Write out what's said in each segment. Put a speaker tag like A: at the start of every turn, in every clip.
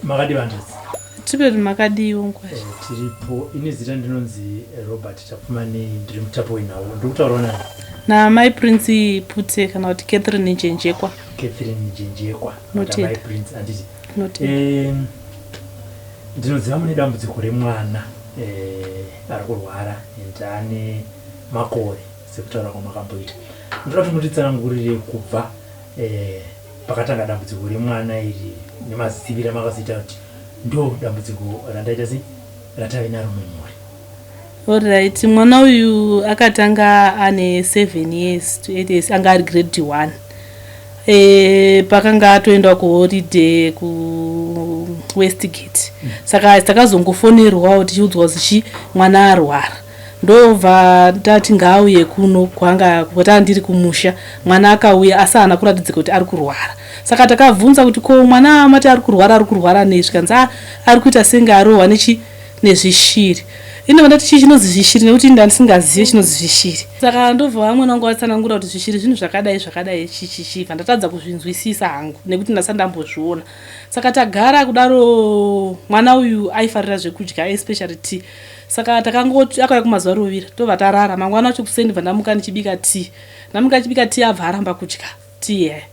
A: Makadii vanzvadzi?
B: Tiberi makadiwo ngwazha?
A: Tiripo. Ini zita ndinonzi Robert Tapfumanei, ndiri mutapi wenhau. Ndiri kutaurawo nani?
B: Namai Prince Pute kana kuti Catherine Njenjekwa.
A: Catherine Njenjekwa.
B: Notenda.
A: Mai Prince handiti?
B: Notenda.
A: Ndinoziva mune dambudziko remwana ari kurwara and ane makore sekutaura kwamakamboita. Ndoda kuti mutitsanangurire kubva pakatanga dambudziko remwana iri nemaziviro amakazoita kuti ndo dambudziko randaita sei ratave naro mumhuri.
B: Alright, mwana uyu akatanga ane 7 years to 8 years, anga ari grade 1. Pakanga atoenda kuholiday kuWestgate. Saka takazongofonerwawo tichiudzwa kuti chi mwana arwara. Ndobva tati ngaauye kuno kwanga kwatanga ndiri kumusha. Mwana akauya asi haana kuratidzika kuti ari kurwara. Saka takabvunza kuti ko mwana mati ari kurwara, ari kurwara nei? Zvikanzi ari kuita senge arohwa nechi nezvishiri. Ini ndobva ndati chii chinonzi zvishiri nekuti ini ndandisingazive chinonzi zvishiri. Saka ndobva vamwene vangu vatsanangura kuti zvishiri zvinhu zvakadai zvakadai chi chi chi. Bva ndatadza kuzvinzwisisa hangu nekuti ndasati ndambozviona. Saka tagara kudaro mwana uyu aifarira zvekudya especially tea. Saka takangoti akauya kumazuva rovira tobva tarara. Mangwana acho kuseni ndibva ndamuka ndichibika tea. Ndamuka ndichibika tea abva aramba kudya tea iyaya.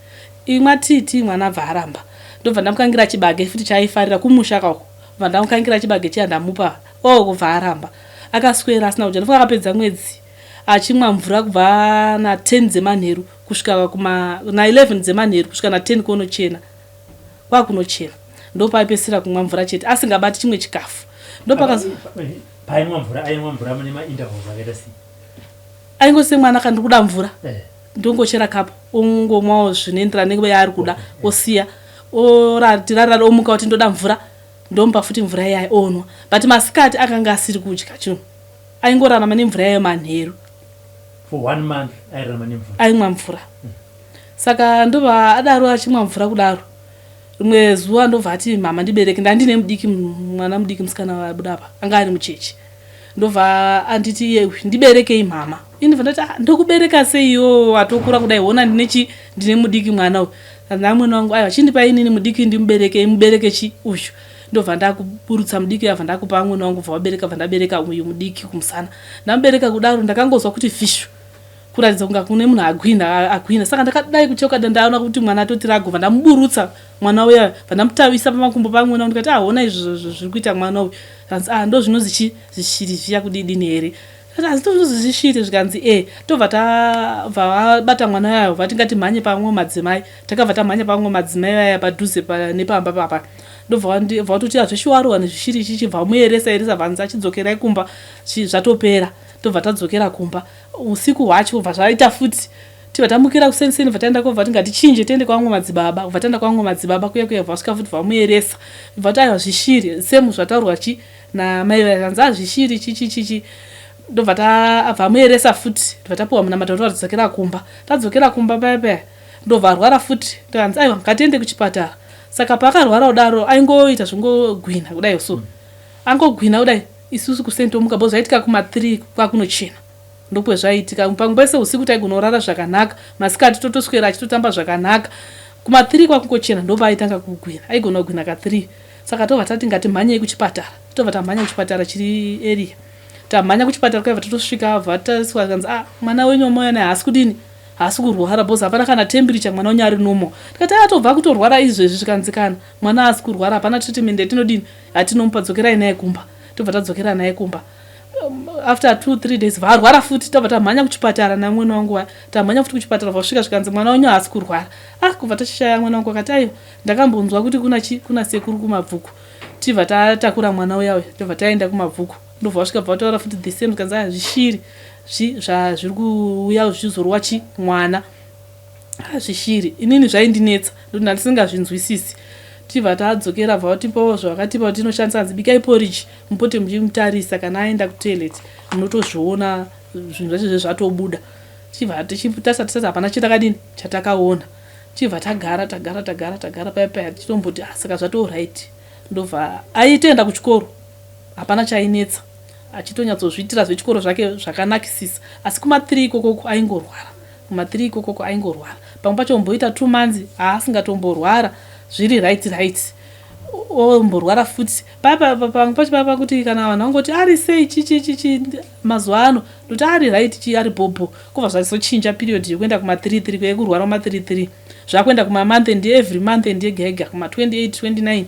B: Imwa tea tea mwana abva aramba. Ndobva ndamukangira chibage futi chaaifarira kumusha ka uko. Bva ndamukangira chibage chiya ndamupa oh kubva aramba. Akaswera asina kudya. Ndofunga akapedza mwedzi achimwa mvura kubva na 10 dzemanheru kusvika kuma na 11 dzemanheru kusvika na 10 konochena. Kwakunochena. Ndopaipesera kumwa mvura chete asingabati chimwe chikafu. Ndopakazo
A: Paainwa mvura ainwa mvura mune maintervals akaita sei?
B: Aingose mwana kana ndikuda mvura ndongochera kapu ongomwawo zvinoenderana nenguva yaari kuda osiya orarira omuka kuti ndoda mvura ndomupa futi mvura iyayo onwa, but masikati akanga asiri kudya chinhu, aingorarama nemvura iyayo manheru.
A: For one month airarama nemvura.
B: Aimwa mvura. Saka ndobva adaro achimwa mvura kudaro, rimwe zuva ndobva ati mama ndibereke. Ndandine mudiki, mwana mudiki musikana abuda apa anga ari mucheche. Ndobva anditi iye ndiberekei mama. Ini ndobva ndati ah, ndokubereka sei iwo watokura kudai, hona ndine chi ndine mudiki mwana uyu. Amwene wangu aiwa chindipa inini mudiki ndimubereke, mubereke chi uyu. Ndobva ndakuburutsa mudiki abva ndakupa amwene wangu bva wabereka, bva ndabereka uyu mudiki kumusana. Ndamubereka kudaro ndakangozwa kuti fishu kuratidza kunga kune munhu agwina agwina. Saka ndakadai kucheuka ndaona kuti mwana atoti ragova, ndamuburutsa mwana uya bva ndamutavisa pamakumbo pamwene wangu ndikati ah hona izvo zviri kuita mwana uyu. Zvikanzi ah ndozvinonzi chi zvishiri zviya kudidini here. Ndikati asi ndozvinonzi zvishiri zvikanzi eh. Tobva tabva vabata mwana uya vati ngatimhanye pamwe madzimai. Takabva tamhanya pamwe madzimai vaya padhuze nepamba papa. Ndobva vatoti hazvishuwa arohwa nezvishiri ichi chibva vamuyeresa yeresa vanzi achidzokerai kumba zvatopera. Tobva tadzokera kumba. Usiku hwacho bva zvaita futi tibva tamukira kuseni seni bva taenda kobva tingatichinje tiende kwamwe madzibaba bva taenda kwamwe madzibaba kuya kuya bva vasvika futi vamuyeresa bva vati aiwa zvishiri semu zvataurwa chi namai vaya zvanzi azvishiri chi chi chi chi ndobva tabva amuyeresa futi ndobva tapiwa munamato ndobva tadzokera kumba tadzokera kumba paya paya ndobva arwara futi ndikanzi aiwa ngatiende kuchipatara. Saka paakarwara kudaro aingoita zvingogwina kudai so angogwina kudai isusu kuseni tomuka because zvaitika kuma 3 kwakunochena ndokwezvaiitika. Pamwe pese usiku taigona kurara zvakanaka, masikati totoswera achitotamba zvakanaka. Kuma 3 kwakungochena ndopaaitanga kugwina, aigona kugwina ka 3. Saka tobva tati ngatimhanyei kuchipatara, tobva tamhanya kuchipatara chiri area. Tamhanya kuchipatara kwaibva tatosvika bva tariswa zvikanzi ah mwana wenyu wamauya naye haasi kudini, haasi kurwara because hapana kana temperature, mwana wenyu ari normal. Tikati atobva kutorwara izvezvi, zvikanzi kana mwana haasi kurwara hapana treatment yatinodini yatinomupa, dzokerai naye kumba. Tobva tadzokera naye kumba. After 2-3 days varwara futi, tobva tamhanya kuchipatara namwene wangu waya. Tamhanya futi kuchipatara vasvika zvikanzi mwana wenyu haasi kurwara. Ah kubva tachishaya mwana wangu akati aiwa ndakambonzwa kuti kuna chi kuna sekuru kuMabvuku. Tibva tatakura mwana uya uya tobva taenda kuMabvuku. Ndobva vasvika bva vataura futi the same zvikanzi aya zvishiri zviri kuuya zvichizorwa chi mwana. Ah zvishiri inini zvaindinetsa ndokuti ndandisingazvinzwisisi. Tibva tadzokera bva vatipawo zvavakatipa kuti tinoshandisa hanzi bikai porridge mupote muchimutarisa kana aenda kutoilet munotozviona zvinhu zvacho zve zvatobuda. Tichibva tichitarisa tisati hapana chatakadini chatakaona. Tichibva tagara tagara tagara tagara paya paya tichitomboti ah saka zvatoo right. Ndobva aitoenda kuchikoro hapana chainetsa achitonyatsozviitira zvechikoro zvake zvakanakisisa asi kuma 3 ikokoko aingorwara. Kuma 3 ikokoko aingorwara. Pamwe pacho omboita 2 months haasingatomborwara zviri right right. Omborwara futi papa pamwe pacho papa kuti kana vanhu vangoti ari sei chichi chichi mazuva ano ndoti ari right chi ari bhobho kubva zvazochinja period yekuenda kuma 3 3 kwekurwara kuma 3 3 zvakuenda kuma month and every month and yega yega kuma 28 29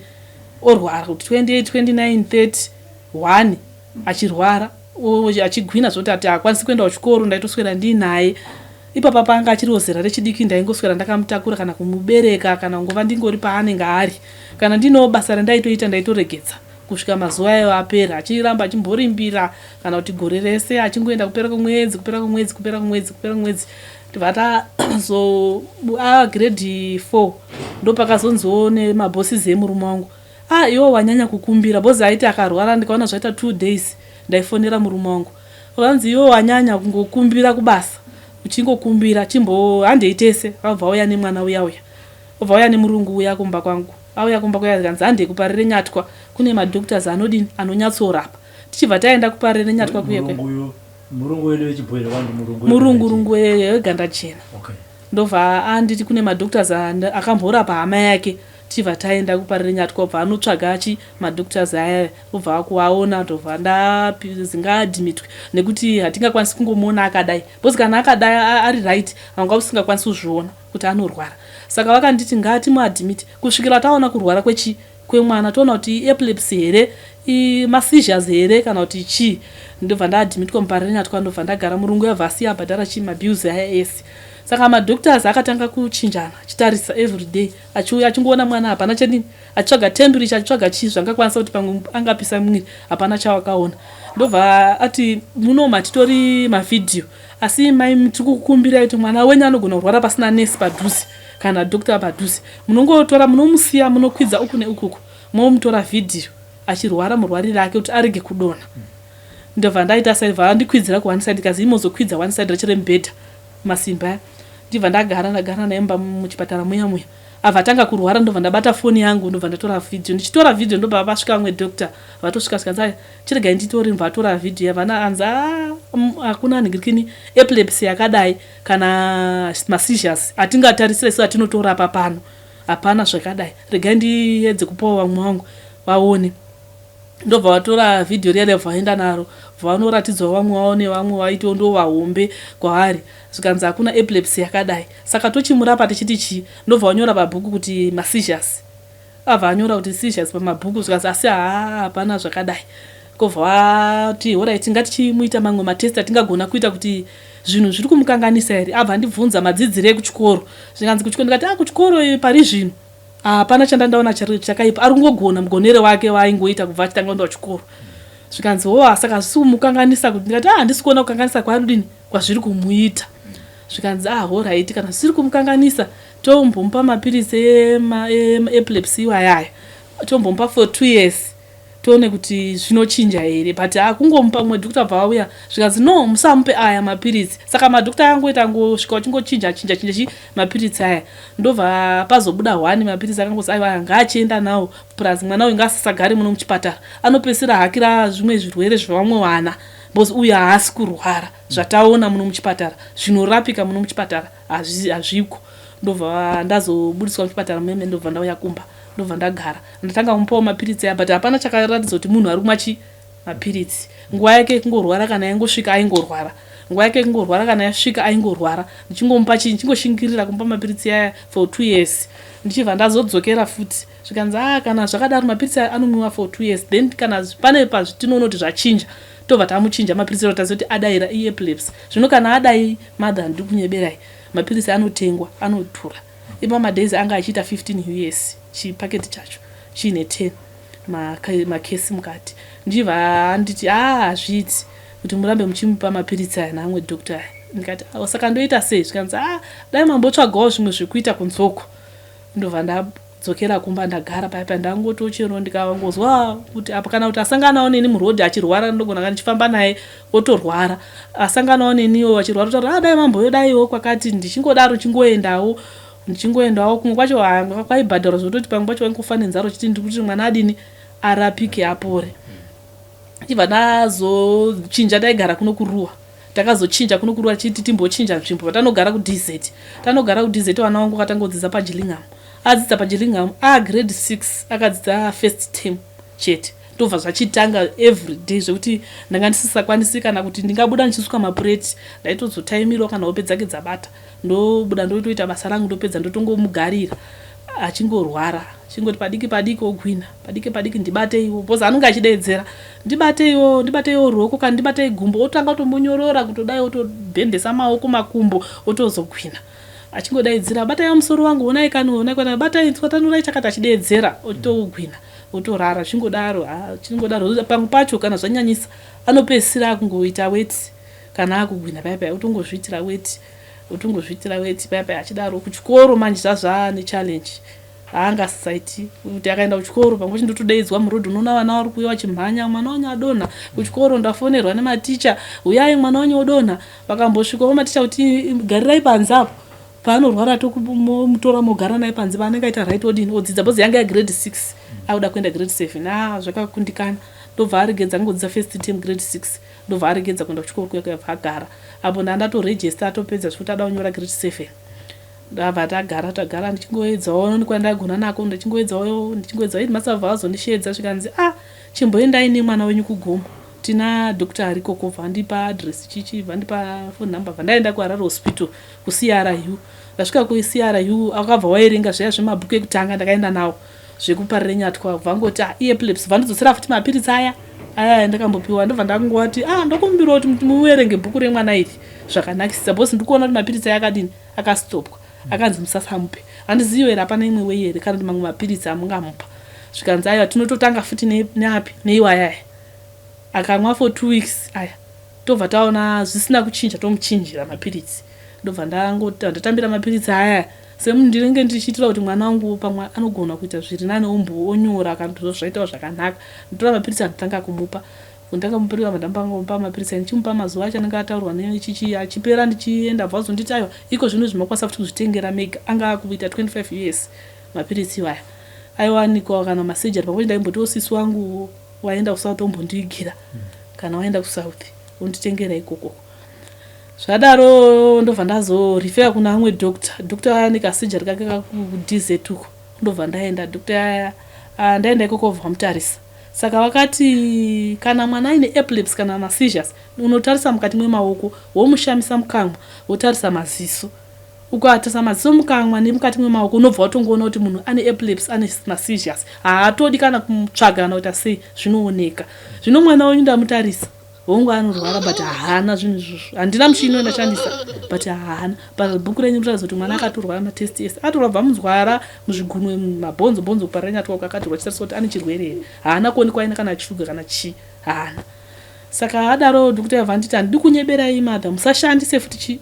B: orwara kuti 28 29 30 1 achirwara achigwina zvoti ati haakwanisi kuenda kuchikoro ndaitoswera ndiinaye ipapa panga achiriwo zera rechidiki ndaingoswera ndakamutakura kana kumubereka kana kungova ndingori paanenge ari kana ndinewo basa randaitoita ndaitoregedza kusvika mazuva ayo apera achiramba achimborimbira kana kuti gore rese achingoenda kupera kwemwedzi kupera kwemwedzi kupera kwemwedzi kupera kwemwedzi ndibva tazo agrade 4 ndopakazonziwo nemabhosses emurume wangu ah iwo wanyanya kukumbira bhozi aiti akarwara ndikaona zvaita 2 days ndaifonera murume wangu vanzi iwo wanyanya kungokumbira kubasa uchingokumbira chimbo handei tese vabva auya nemwana uya uya obva auya nemurungu uya kumba kwangu auya kumba kuya kanzi handei kuparire nyatwa kune madoctors anodini anonyatsorapa tichibva taenda kuparire nyatwa kuye kwe
A: murungu wedu wechibhoyi wandi murungu
B: murungurungu weganda jena okay. Ndobva anditi kune madoctors akamborapa hama yake tichibva taenda kuparire nyatwa obva anotsvaga achi madoctors aya obva akuaona ndobva ndazingaadhimitwe nekuti hatingakwanisi kungomuona akadai because kana akadai ari right vanga usingakwanisi kuzviona kuti anorwara saka vakanditi ngatimuadhimiti kusvikira taona kurwara kwechi kwemwana toona kuti iepilepsy here maseizures here kana kuti chii ndobva ndaadhimitwa muparire nyatwa ndobva ndagara murungu yabva asiya abhadhara chii mabills aya ese saka madoctors akatanga kuchinjana achitarisa everyday achiuya achingoona mwana hapana chedini achitsvaga temperature achitsvaga chii zvangakwanisa kuti pamwe angapisa mwiri hapana chawakaona ndobva ati muno matitori mavhidhiyo asi mai tiri kukukumbirai kuti mwana wenyu anogona kurwara pasina nesi padhuze kana doctor padhuze munongotora munomusiya munokwidza uku neukuku momutora vhidhiyo achirwara murwarire ake kuti arege kudonha ndobva ndaita saibva andikwidzira kuone side kazi imozokwidza one side racho remubhedha masimba aya ndibva ndagara ndagara naye mumba muchipatara muya muya abva atanga kurwara ndobva ndabata foni yangu ndobva ndatora vhidhiyo ndichitora vhidhiyo ndobva vasvika vamwe doctor vatosvika zvikanzi chiregai nditore ndobva atora vhidhiyo yavana anzi hakuna nhingirikini epilepsy yakadai kana maseizures atingatarisira isu atinotorapa pano hapana zvakadai regai ndiedze kupawo vamwe vangu vaone ndobva vatora vhidhiyo riya riya vaenda naro vanoratidzwa vamwe vavo nevamwe vaito ndo vahombe kwavari zvikanzi hakuna epilepsy yakadai saka tochimurapa tichiti chii ndobva vanyora pabhuku kuti maseizures abva anyora kuti seizures pamabhuku zvikanzi asi haa hapana zvakadai kobva vati alright ngatichimuita mamwe matest atingagona kuita kuti zvinhu zviri kumukanganisa here abva andibvunza madzidziro ekuchikoro zvikanzi kuchikoro ndikati a kuchikoro pari zvino hapana chandandaona chakaipa ari kungogona mugonere wake waaingoita kubva achitanga kuenda kuchikoro zvikanzi wo saka hazvisi kumukanganisa kuti ndikati a handisi kuona kukanganisa kwaari kudini kwazviri kumuita zvikanzi ah alright kana zvisiri kumukanganisa tombomupa mapiritsi eepilepsy iwayaya tombomupa for 2 years tione kuti zvinochinja here but akungomupa mumwe dhokta bva vauya zvikanzi no musamupe aya mapiritsi saka madhokta akangoita ngosvika uchingochinja chinja chinja chi mapiritsi aya ndobva pazobuda one mapiritsi akangozi aiwa ngaachienda nawo plus mwana uyu ngaasisagare muno muchipatara anopedzisira hakira zvimwe zvirwere zvevamwe vana because uyu haasi kurwara zvataona muno muchipatara zvinorapika muno muchipatara hazviko ndobva ndazobudiswa muchipatara meme ndobva ndauya kumba ndobva ndagara ndatanga kumupawo mapiritsi aya but hapana chakaratidza kuti munhu ari kumwa chi mapiritsi nguva yake yekungorwara kana yangosvika aingorwara nguva yake yekungorwara kana yasvika aingorwara ndichingomupa chii ndichingoshingirira kumupa mapiritsi aya for 2 years ndichibva ndazodzokera futi zvikanzi a kana zvakadaro mapiritsi aya anomwiwa for 2 years then kana pane pazvitinoona kuti zvachinja tobva tamuchinja mapiritsi taziva kuti adaira iepilepsy zvino kana adai mother ndiri kunyeberai mapiritsi anotengwa anodhura ipa madays anga achiita 15 US chipaketi chacho chiine 10 makesi mukati ndichibva anditi a hazviiti kuti murambe muchimupa mapiritsi aya naamwe doctor aya ndikati saka ndoita sei zvikanzi a dai mambotsvagawo zvimwe zvekuita kunzoko ndobva ndadzokera kumba ndagara paya paya ndangotochero ndikangozwa kuti apa kana kuti asanganawo neni murodhi achirwara ndogona kana ndichifamba naye otorwara asanganawo neniwo achirwara otaura a dai mamboyodaiwo kwakati ndichingodaro ndichingoendawo ndichingoendawo kumwe kwacho kwaibhadharwa zvototi pamwe pacho waingofa nenzara uchiti ndikuti mwana adini arapike apore chibva ndazochinja taigara kuno kuruwa takazochinja kuno kuruwa chiti timbochinja nzvimbo patanogara kuDZ tanogara kuDZ vana vangu vakatangodzidza paGillingham. Adzidza paGillingham agrade 6, akadzidza first term chete, ndobva zvachitanga everyday, zvekuti ndanga ndisisakwanisi kana kuti ndingabuda ndichisuka mapureti. Ndaitozotaimirawo kana hope dzake dzabata, ndobuda, ndotoita basa rangu, ndopedza, ndotongomugarira achingorwara, achingoti padiki padiki ogwina, padiki padiki, "Ndibateiwo," because anonge achideedzera, "Ndibateiwo, ndibateiwo ruoko kana ndibatei gumbo." Otanga kutomonyorora kutodai, otobhendesa maoko, makumbo, otozogwina achingodaidzira, "Bataiwo musoro wangu, onai kani, onai kani, batai, twatanurai chakati," achideedzera, otogwina, otorara chingodaro chingodaro. Pamwe pacho kana zvanyanyisa anopedzisira akungoita weti. Kana akugwina paya paya, otongozviitira weti, otongozviitira weti paya paya achidaro. Kuchikoro manje zvazvaane challenge, haangasisaiti kuti akaenda kuchikoro. Pamwe chindotodaidzwa murodhi, unoona vana vari kuuya vachimhanya, "Mwana wanyu adonha kuchikoro, ndafonerwa nematicha, uyai, mwana wanyu odonha." Vakambosvikawo maticha kuti, "Garirai panze apo, paanorwara tomutora, mogara naye panze, paanenge aita right odini, odzidza," because yanga yagrade 6, akuda kuenda grade 7. A zvakakundikana, ndobva aregedza. Angodzidza first term grade 6, ndobva aregedza kuenda kuchikoro kuya kuyabva agara apo. Ndandatorejesta, atopedza zvekuti ada kunyora grade 7, ndabva tagara tagara, ndichingoedzawo kwandagona nako, ndichingoedzawo, ndichingoedzawo. Headmaster bva vazondisheedza, zvikanzi, "A ah, chimboendai nemwana wenyu kugomo, tina doctor arikoko." Vandipa address chichi, vandipa phone number, bva kuHarare Hospital, kuCRU. Ndasvika kuCRU, akabva waerenga zviya zvemabhuku ekutanga ndakaenda nawo zvekuParirenyatwa, vangoti, "Ah, iepilepsy." Vandidzosera futi mapiritsi aya aya ndakambopiwa. Ndobva ndangowati, "A ah, ndokumbirawo kuti muverenge bhuku remwana iri zvakanakisisa, because ndikuona kuti mapiritsi aya akadini, akastopwa, akanzi musasamupe. Handizivi here hapana imwe wei here kana kuti mamwe mapiritsi amungamupa?" Zvikanzi, "Aiwa, tinototanga futi neapi, neiwayaya." Akamwa for 2 weeks aya, tobva taona zvisina kuchinja, tomuchinjira mapiritsi. Ndobva ndatambira mapiritsi aya semunhu ndinenge ndichiitira kuti mwana wangu pamwe anogona kuita zviri nani, ombo onyora kana kuti zvaitawo zvakanaka. Ndotora mapiritsi, andotanga kumupa, ndakamupa, ndambomupa mapiritsi, ndichimupa mazuva acho anenge ataurwa nechichi. Achipera ndichienda, bva azonditi, "Aiwa, iko zvino zvimakwanisa futi kuzvitengera mega." Anga akuita 25 US mapiritsi iwaya. Aiwanikwa kana masurgery pamwe ndaimbotiwo sisi wangu waenda kuSouth ombondiigira, kana waenda kuSouth onditengera ikoko. Zvadaro ndobva ndazorifera kuna amwe doctor. Doctor ane kasurgery kake kakuDZ uko. Ndobva ndaenda, doctor, ndaenda ikoko, bva vamutarisa. Saka vakati kana mwana aine epilepsy kana maseizures, unotarisa mukati mwemaoko, womushamisa mukamwa, wotarisa maziso. Ukatarisa maziso, mukamwa nemukati mwemaoko, unobva watongoona kuti munhu ane epilepsy, ane maseizures. Haatodi kana kutsvaga kana kuita sei, zvinooneka. Zvino mwana wenyu ndamutarisa, hongu anorwara, but haana zvinhu izvozvo. Handina muchini wandashandisa, but haana. Pabhuku renyu muratidza kuti mwana akatorwa matest ese, atorwa bva munzwara, muzvigunwe, mabhonzo bhonzo, kuParirenyatwa akatorwa chitarisa kuti ane chirwere here. Haana kuonekwa aine kana shuga kana chii, haana. Saka adaro doctor yabva nditi, "Handidi kunyeberai madha, musashandise futi chi,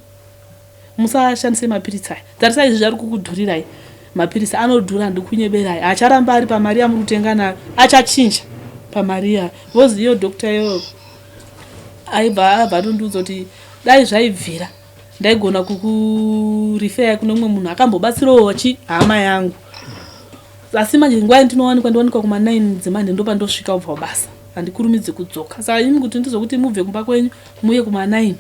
B: musashandise mapiritsi aya. Tarisai izvi zvari kukudhurirai, mapiritsi anodhura. Handidi kunyeberai, acharamba ari pamari yamuri kutenga nayo, achachinja pamari iyayo." Because iyo doctor iyoyo aibva abva atondiudza kuti dai zvaibvira ndaigona kukurifeya kune mumwe munhu akambobatsirawo chi hama yangu, asi manje nguva yandinowanikwa, ndiwanikwa kuma9 dzemande, ndopandosvika kubva kubasa, handikurumidzi kudzoka. Saka imi kuti ndizokuti mubve kumba kwenyu muye kuma9,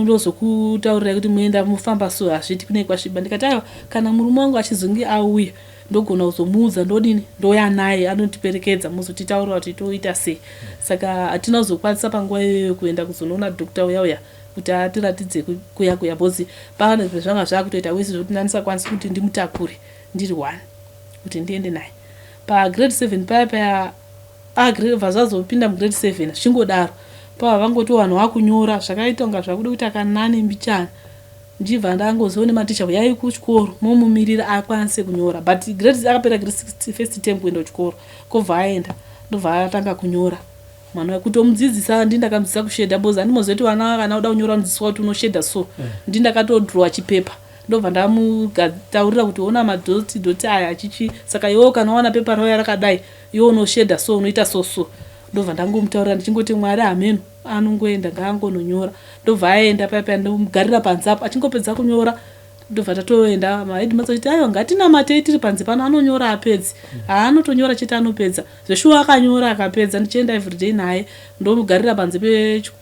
B: ndozokutaurirai kuti muenda mufamba so, hazviti kunei kwasviba. Ndikati, "Aiwa, kana murume wangu achizonge auya ndogona kuzomuudza, ndodini, ndoya naye, anotiperekedza, muzotitaurira kuti toita sei." Saka hatina kuzokwanisa panguva iyoyo kuenda kuzonoona doctor uya uya kuti atiratidze kuya kuya, because pane zvanga zvakutoita wese zvokuti ndandisakwanisi kuti ndimutakure ndiri one kuti ndiende naye. Pagrade 7 paya paya, bva zvazopinda mugrade 7 zvichingodaro, pava vangoti vanhu vakunyora zvakaita kunga zvakuda kuti akanani mbichana. Ndibva ndangoziva nematicha, "Uyai kuchikoro momumirira akwanise kunyora." But grade akapera grade 6 first term kuenda kuchikoro, kobva aenda, ndobva atanga kunyora. Mwana kutomudzidzisa, ndi ndakamudzidzisa kushedha, because handimoziva kuti vana kana uda kunyora unodzidziswa kuti unoshedha so. Ndi ndakatodhirowa chipepa, ndobva ndamutaurira kuti, "Ona madhoti dhoti aya achichi, saka iwewo kana waona pepa rauya rakadai, iwe unoshedha so, unoita so so." Ndobva ndangomutaurira ndichingoti, "Mwari hameno, anongoenda, ngaangononyora." Ndobva aenda paya paya, ndomugarira panze apo. Achingopedza kunyora, ndobva tatoenda. Maheadmaster achiti, "Aiwa, ngatinamatei tiri panze pano, anonyora apedzi." Haanotonyora chete, anopedza zveshuwa. Akanyora akapedza, ndichienda everyday naye, ndomugarira panze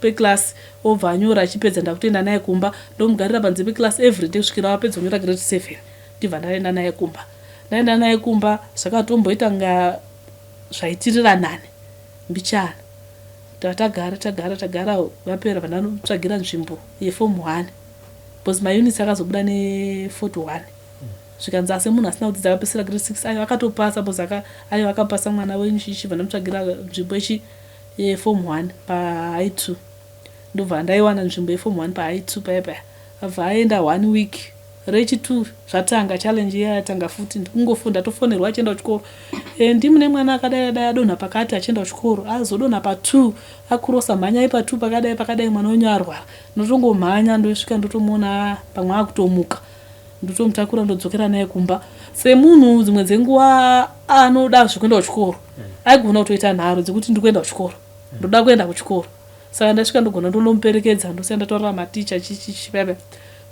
B: peclass, obva anyora. Achipedza, ndakutoenda naye kumba, ndomugarira panze peclass everyday kusvikira wapedza kunyora grade 7, ndibva ndaenda naye kumba. Ndaenda naye kumba zvakatomboita nga zvaitirira nani mbichana. Tatagara tagara tagara vapera vandanotsvagira nzvimbo yeform 1 because maunits akazobuda ne 41 zvikanzi asi munhu asina kudzidza akapedzisira grade 6 aiwa akatopasa because aka aiwa akapasa mwana wenyu chichi vandamutsvagira nzvimbo yechi yeform 1 pahigh 2 ndobva ndaiwana nzvimbo yeform 1 pahigh 2 paya paya abva aenda one week rechi 2 zvatanga challenge iya yatanga futi ndikungofunda ndatofonerwa achienda kuchikoro e, ndimune mwana akadai adai adonha pakati achienda kuchikoro azodonha pa2 akurosa mhanyai pa2 pakadai pakadai mwana wenyu arwara ndotongomhanya ndosvika ndotomuona pamwe akutomuka ndotomutakura ndodzokera naye kumba semunhu dzimwe dzenguva anoda zvekuenda kuchikoro aigona kutoita nharo dzekuti ndikuenda kuchikoro ndoda kuenda kuchikoro saka ndasvika ndogona ndonomuperekedza ndosiya ndataurira maticha chichichi paya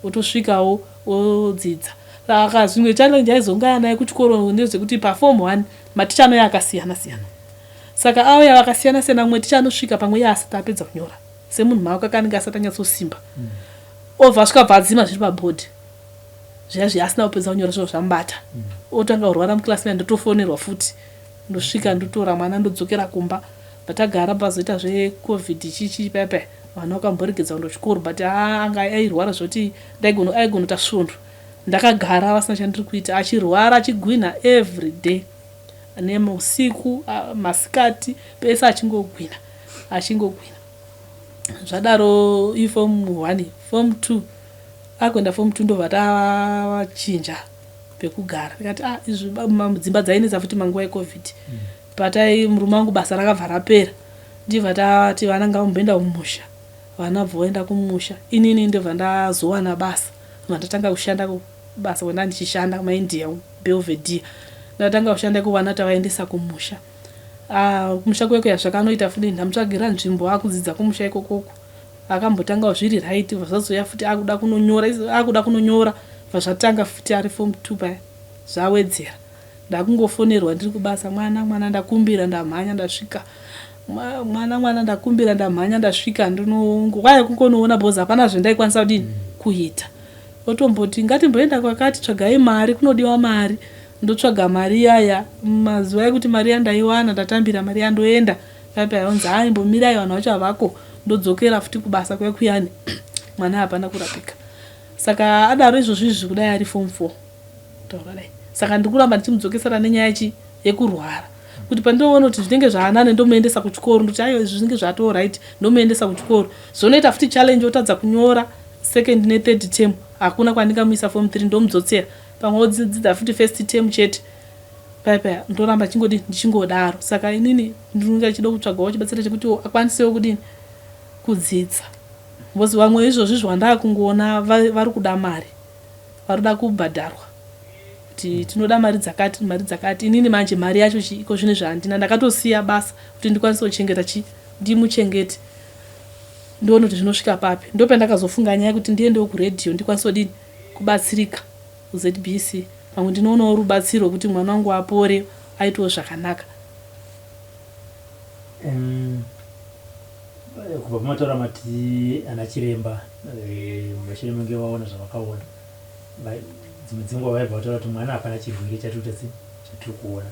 B: otosvikawo odzidza saka zvimwe challenge aizongaya naye kuchikoro ndezvekuti paform 1 maticha anouya akasiyana siyana saka auya vakasiyana siyana mumwe ticha anosvika pamwe iye asati apedza kunyora semunhu maoko ake anenge asati anyatsosimba obva asvika bva adzima zviri pabhodhi zviya zviya asina kupedza kunyora zviro zvamubata otanga kurwara muklasi maya ndotofonerwa futi ndosvika ndotora mwana ndodzokera kumba patagara pazoita zvecovid chichi paya paya vana vakamboregedza kuenda kuchikoro but anga airwara zvoti aigona kuita svondo ndakagara vasina chandiri kuita achirwara achigwinha every day neusiku masikati pese achingogwina achingogwina zvadaro iform 1 form 2 akuenda form 2 ndobva tachinja pekugara ndikati ah izvi dzimba dzainetsa futi manguva ecovid patai murume wangu basa rakabva rapera ndibva tati vana ngavamboenda kumusha vana bva voenda kumusha inini ndobva ndazowana basa bva ndatanga kushanda basa kwenda ndichishanda maindia Belvedere ndatanga kushanda kuvana tavaendesa kumusha ah, kumusha kwekuya zvakanoita futi ndamutsvagira nzvimbo akudzidza kumusha ikokoko akambotangawo zviri right zvazoya futi akuda kunonyora akuda kunonyora bva zvatanga futi ari form 2 paya zvawedzera ndakungofonerwa ndiri kubasa mwana mwana ndakumbira ndamhanya ndasvika mwana mwana ndakumbira ndamhanya ndasvika ndinongowaya kungonoona because hapana zvendaikwanisa kudini kuita otomboti ngatimboenda kwakati tsvagai mari kunodiwa mari ndotsvaga mari iyaya mazuva ekuti mari yandaiwana ndatambira mari yandoenda paipa yaonzi hai mbomirai vanhu vacho havako ndodzokera futi kubasa kwekuyani mwana hapana kurapika saka adaro izvozvo izvi kudai ari form 4 taura dai saka ndiri kuramba ndichimudzokesera nenyaya chi yekurwara kuti pandinoona kuti zvinenge zvaanane ndomuendesa kuchikoro ndoti aiwa izvi zvinenge zvatoo right ndomuendesa kuchikoro zvonoita futi challenge otadza kunyora second nethird term hakuna kwandingamuisa form 3 ndomudzosera pamwe odzidzidza futi first term chete paya paya ndoramba chingodi ndichingodaro saka inini ndinonga chida kutsvagawo chibatsira chekuti akwanisewo kudini kudzidza because vamwe izvozvi zvandakungoona vari kuda mari vari kuda kubhadharwa kuti tinoda mari dzakati mari dzakati inini manje mari yacho iko zvino zvahandina ndakatosiya basa kuti ndikwanise kuchengeta chi ndimuchengete ndione kuti zvinosvika papi ndopandakazofunga nyaya yekuti ndiendewo kuredhiyo ndikwanise kudini kubatsirika kuZBC pamwe ndinoonawo rubatsiro rwekuti mwana wangu apore aitewo zvakanaka
A: Kubva pamataura mati ana chiremba mushure menge vaona zvavakaona dzimwe dzenguva vaibva vataura kuti mwana hapana chirwere chatiri kuita chatiri kuona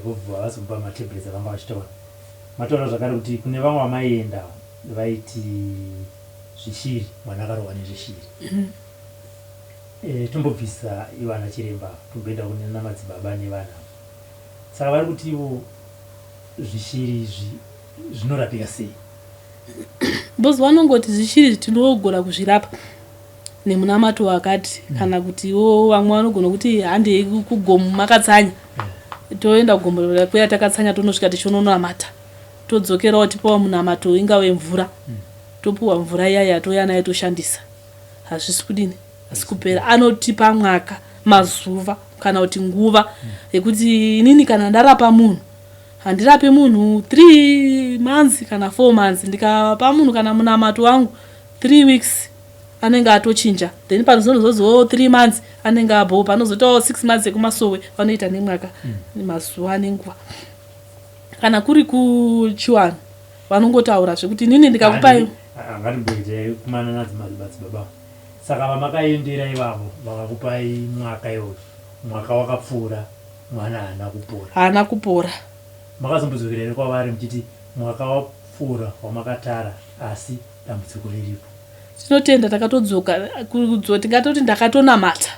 A: vobva vazomupa matablets avanga vachitaura mataura zvakare kuti kune vamwe vamaienda vaiti zvishiri mwana akarohwa nezvishiri tombobvisa ivo ana chiremba tomboenda kune namadzibaba nevana saka vari kuti ivo zvishiri izvi zvinorapika sei
B: because vanongoti zvishiri tinogona kuzvirapa nemunamato wakati kana kutiwo vamwe vanogona kuti handei kugomo makatsanya toenda kugomo kuya takatsanya tonosvika tichiononamata todzokerawo tipiwa munamato ingave mvura topiwa mvura iyaya touya nayo toshandisa hazvisi kudini hasi kupera anotipa mwaka mazuva kana kuti nguva yekuti inini kana ndarapa munhu handirapi munhu 3 months kana 4 months ndikapa munhu kana munamato wangu 3 weeks anenge atochinja then panozonozoziwo 3 months anenge abho panozoitawo 6 months ekumasowe vanoita nemwaka mazuva nenguva kana kuri kuchiwanhu vanongotaura zvekuti inini ndikakupai
A: ngatimboitai kumana nadzimadzibaba saka vamakaendera ivavo vakakupai mwaka iwoyo Mwaka wakapfuura mwana haana kupora.
B: Haana kupora.
A: Makazombodzokera here kwavari muchiti mwaka wapfuura wamakatara asi dambudziko riripo?
B: Tinotenda takatodzoka kudzo tingatoti ndakatonamata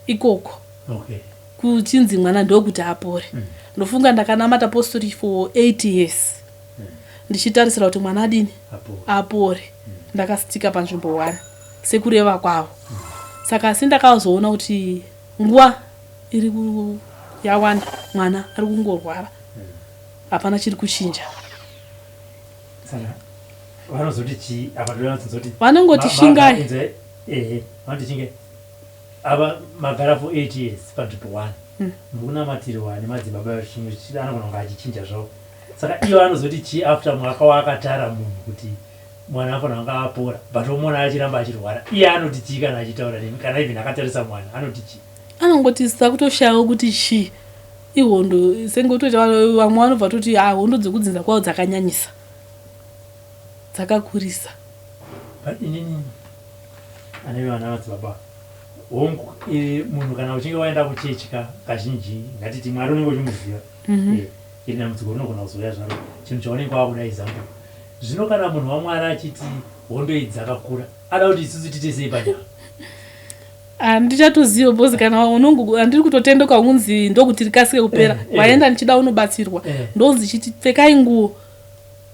B: ikoko.
A: Okay.
B: Kuchinzi mwana ndokuti apore. Ndofunga ndakanamata postori for 8 years. Ndichitarisira kuti mwana adini?
A: Apore.
B: Apore. Ndakastika panzvimbo 1 sekureva kwavo. Saka asi ndakazoona kuti nguva iri yawanda mwana ari kungorwara. Hapana chiri kuchinja.
A: Saka vanozoti chii apa ndovanozoti
B: Vanongoti shingai.
A: Ehe, vanoti shingai. Apa magara for 8 years panzvimbo 1. Mukunamatirwa nemadzibaba chimwe anogona kunge achichinja zvavo. Saka ivo anozoti chii after mwaka waakatara munhu kuti mwana anofanira kunge apora but omuona achiramba achirwara. Iye anoti chii kana achitaura nemi kana even akatarisa mwana anoti chii?
B: Anongoti sakutoshayawo kuti chii. Ihondo senge kutoita vamwe vanobva toti ah hondo dzekudzinza kwavo dzakanyanyisa. Dzakakurisa.
A: But inini ane vana madzibaba hongu munhu kana uchinge waenda kuchechi ka kazhinji ngatiti Mwari unenge uchimuziva. Iri dambudziko rinogona kuzouya zvaro chinhu chaunenge wakuda example. Zvino kana munhu waMwari achiti hondo idzi dzakakura ada kuti isusu tiite sei panyama?
B: Handichatoziva because kana unongo handiri kutotendoka unzi ndokuti rikasike kupera. Waenda ndichida unobatsirwa. Ndonzi chiti pfekai nguo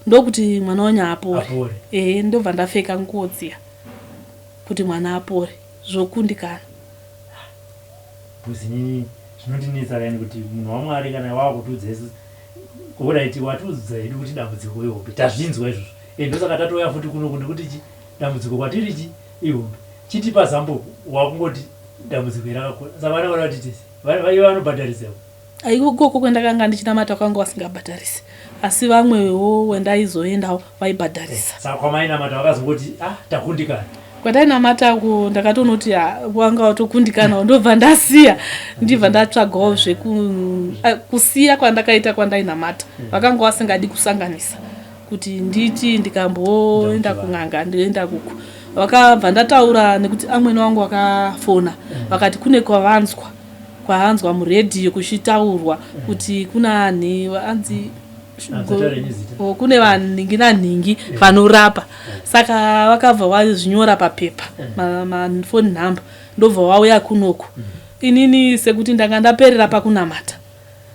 B: ndokuti mwana wanyu apore.
A: Apore.
B: Ndobva ndapfeka nguo dziya kuti mwana apore zvokundikana.
A: Because inini zvinondinetsa kani kuti munhu waMwari kana wakutiudza isusu alright watiudza hedu kuti dambudziko ihombe tazvinzwa izvozvo. Ndosaka tatouya futi kuno ndikuti chi dambudziko kwatiri chi ihombe. Chitipa zambuko wakungoti dambudziko rakakura. Saka vana vanoda kuti tiite sei? Ivo vanobhadharisa.
B: Ikoko kwendakanga ndichinamata kwanga vasingabhadharisi. Asi vamwewo wendaizoendawo vaibhadharisa.
A: Saka kwamainamata vakazongoti ah takundikana.
B: Kwandainamata ku ndakatonoti wanga watokundikana ndobva ndasiya ndibva ndatsvagawo kusiya kwandakaita kwandainamata. Vakanga vasingadi kusanganisa kuti nditi ndikamboenda kun'anga ndoenda kuku. Vakabva ndataura nekuti amwene wangu vakafona vakati kune kwavanzwa kwaanzwa muredhiyo kuchitaurwa kuti kuna anhi anzi kune vanhingi nanhingi vanorapa. Saka vakabva vazvinyora papepa mafoni number ndobva vauya kunoku. Inini sekuti ndanga ndaperera pakunamata.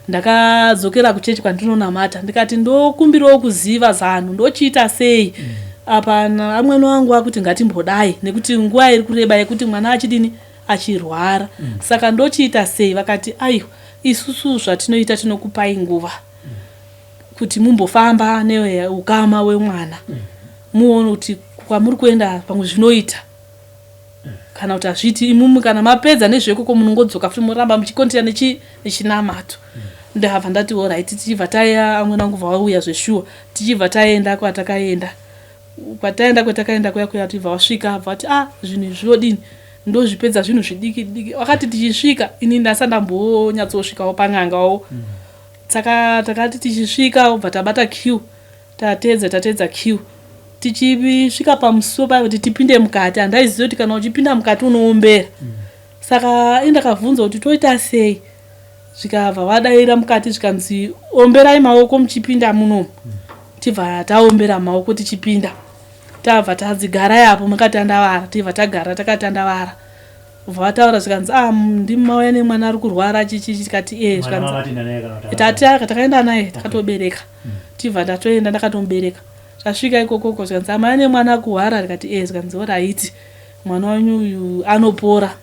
B: Ndakadzokera kuchechi kwandinonamata ndikati ndokumbirawo kuziva zano ndochiita sei. Apa amwene wangu akuti ngatimbodai nekuti nguva iri kureba yekuti mwana achidini achirwara. Saka ndochiita sei vakati aiwa isusu zvatinoita tinokupai nguva kuti mumbofamba neukama wemwana muone kuti kwamuri kuenda pamwe zvinoita kana kuti hazviiti. Imimi kana mapedza nezvekoko munongodzoka futi moramba muchikontinya nechinamato. Ndabva ndati alright tichibva taya amwene wangu vauya zveshuwa tichibva taenda kwatakaenda. Kwataenda kwatakaenda kuya kuya tibva wasvika vati ah zvinhu izvi zvinodini ndozvipedza zvinhu zvidiki diki. Wakati tichisvika ini ndasati ndambonyatsosvikawo pan'angawo. Saka takati tichisvika obva tabata queue tatedza queue. Tichisvika pamusuwo paya kuti tipinde mukati handaiziva kuti kana uchipinda mukati unoombera. Saka indakabvunza kuti toita sei zvikabva vadaira mukati zvikanzi omberai maoko muchipinda munomu. Tibva taombera maoko tichipinda. Tabva tanzi garai apo makatandavara tibva tagara takatandavara. Bva vataura zvikanzi ah ndimi mauya nemwana ari kurwara chichi tikati eh zvikanzi tati takaenda naye takatobereka. Tibva tatoenda ndakatomubereka. Tasvika ikokoko zvikanzi amai nemwana akuhwara ndikati eh zvikanzi alright mwana wanyu uyu anopora.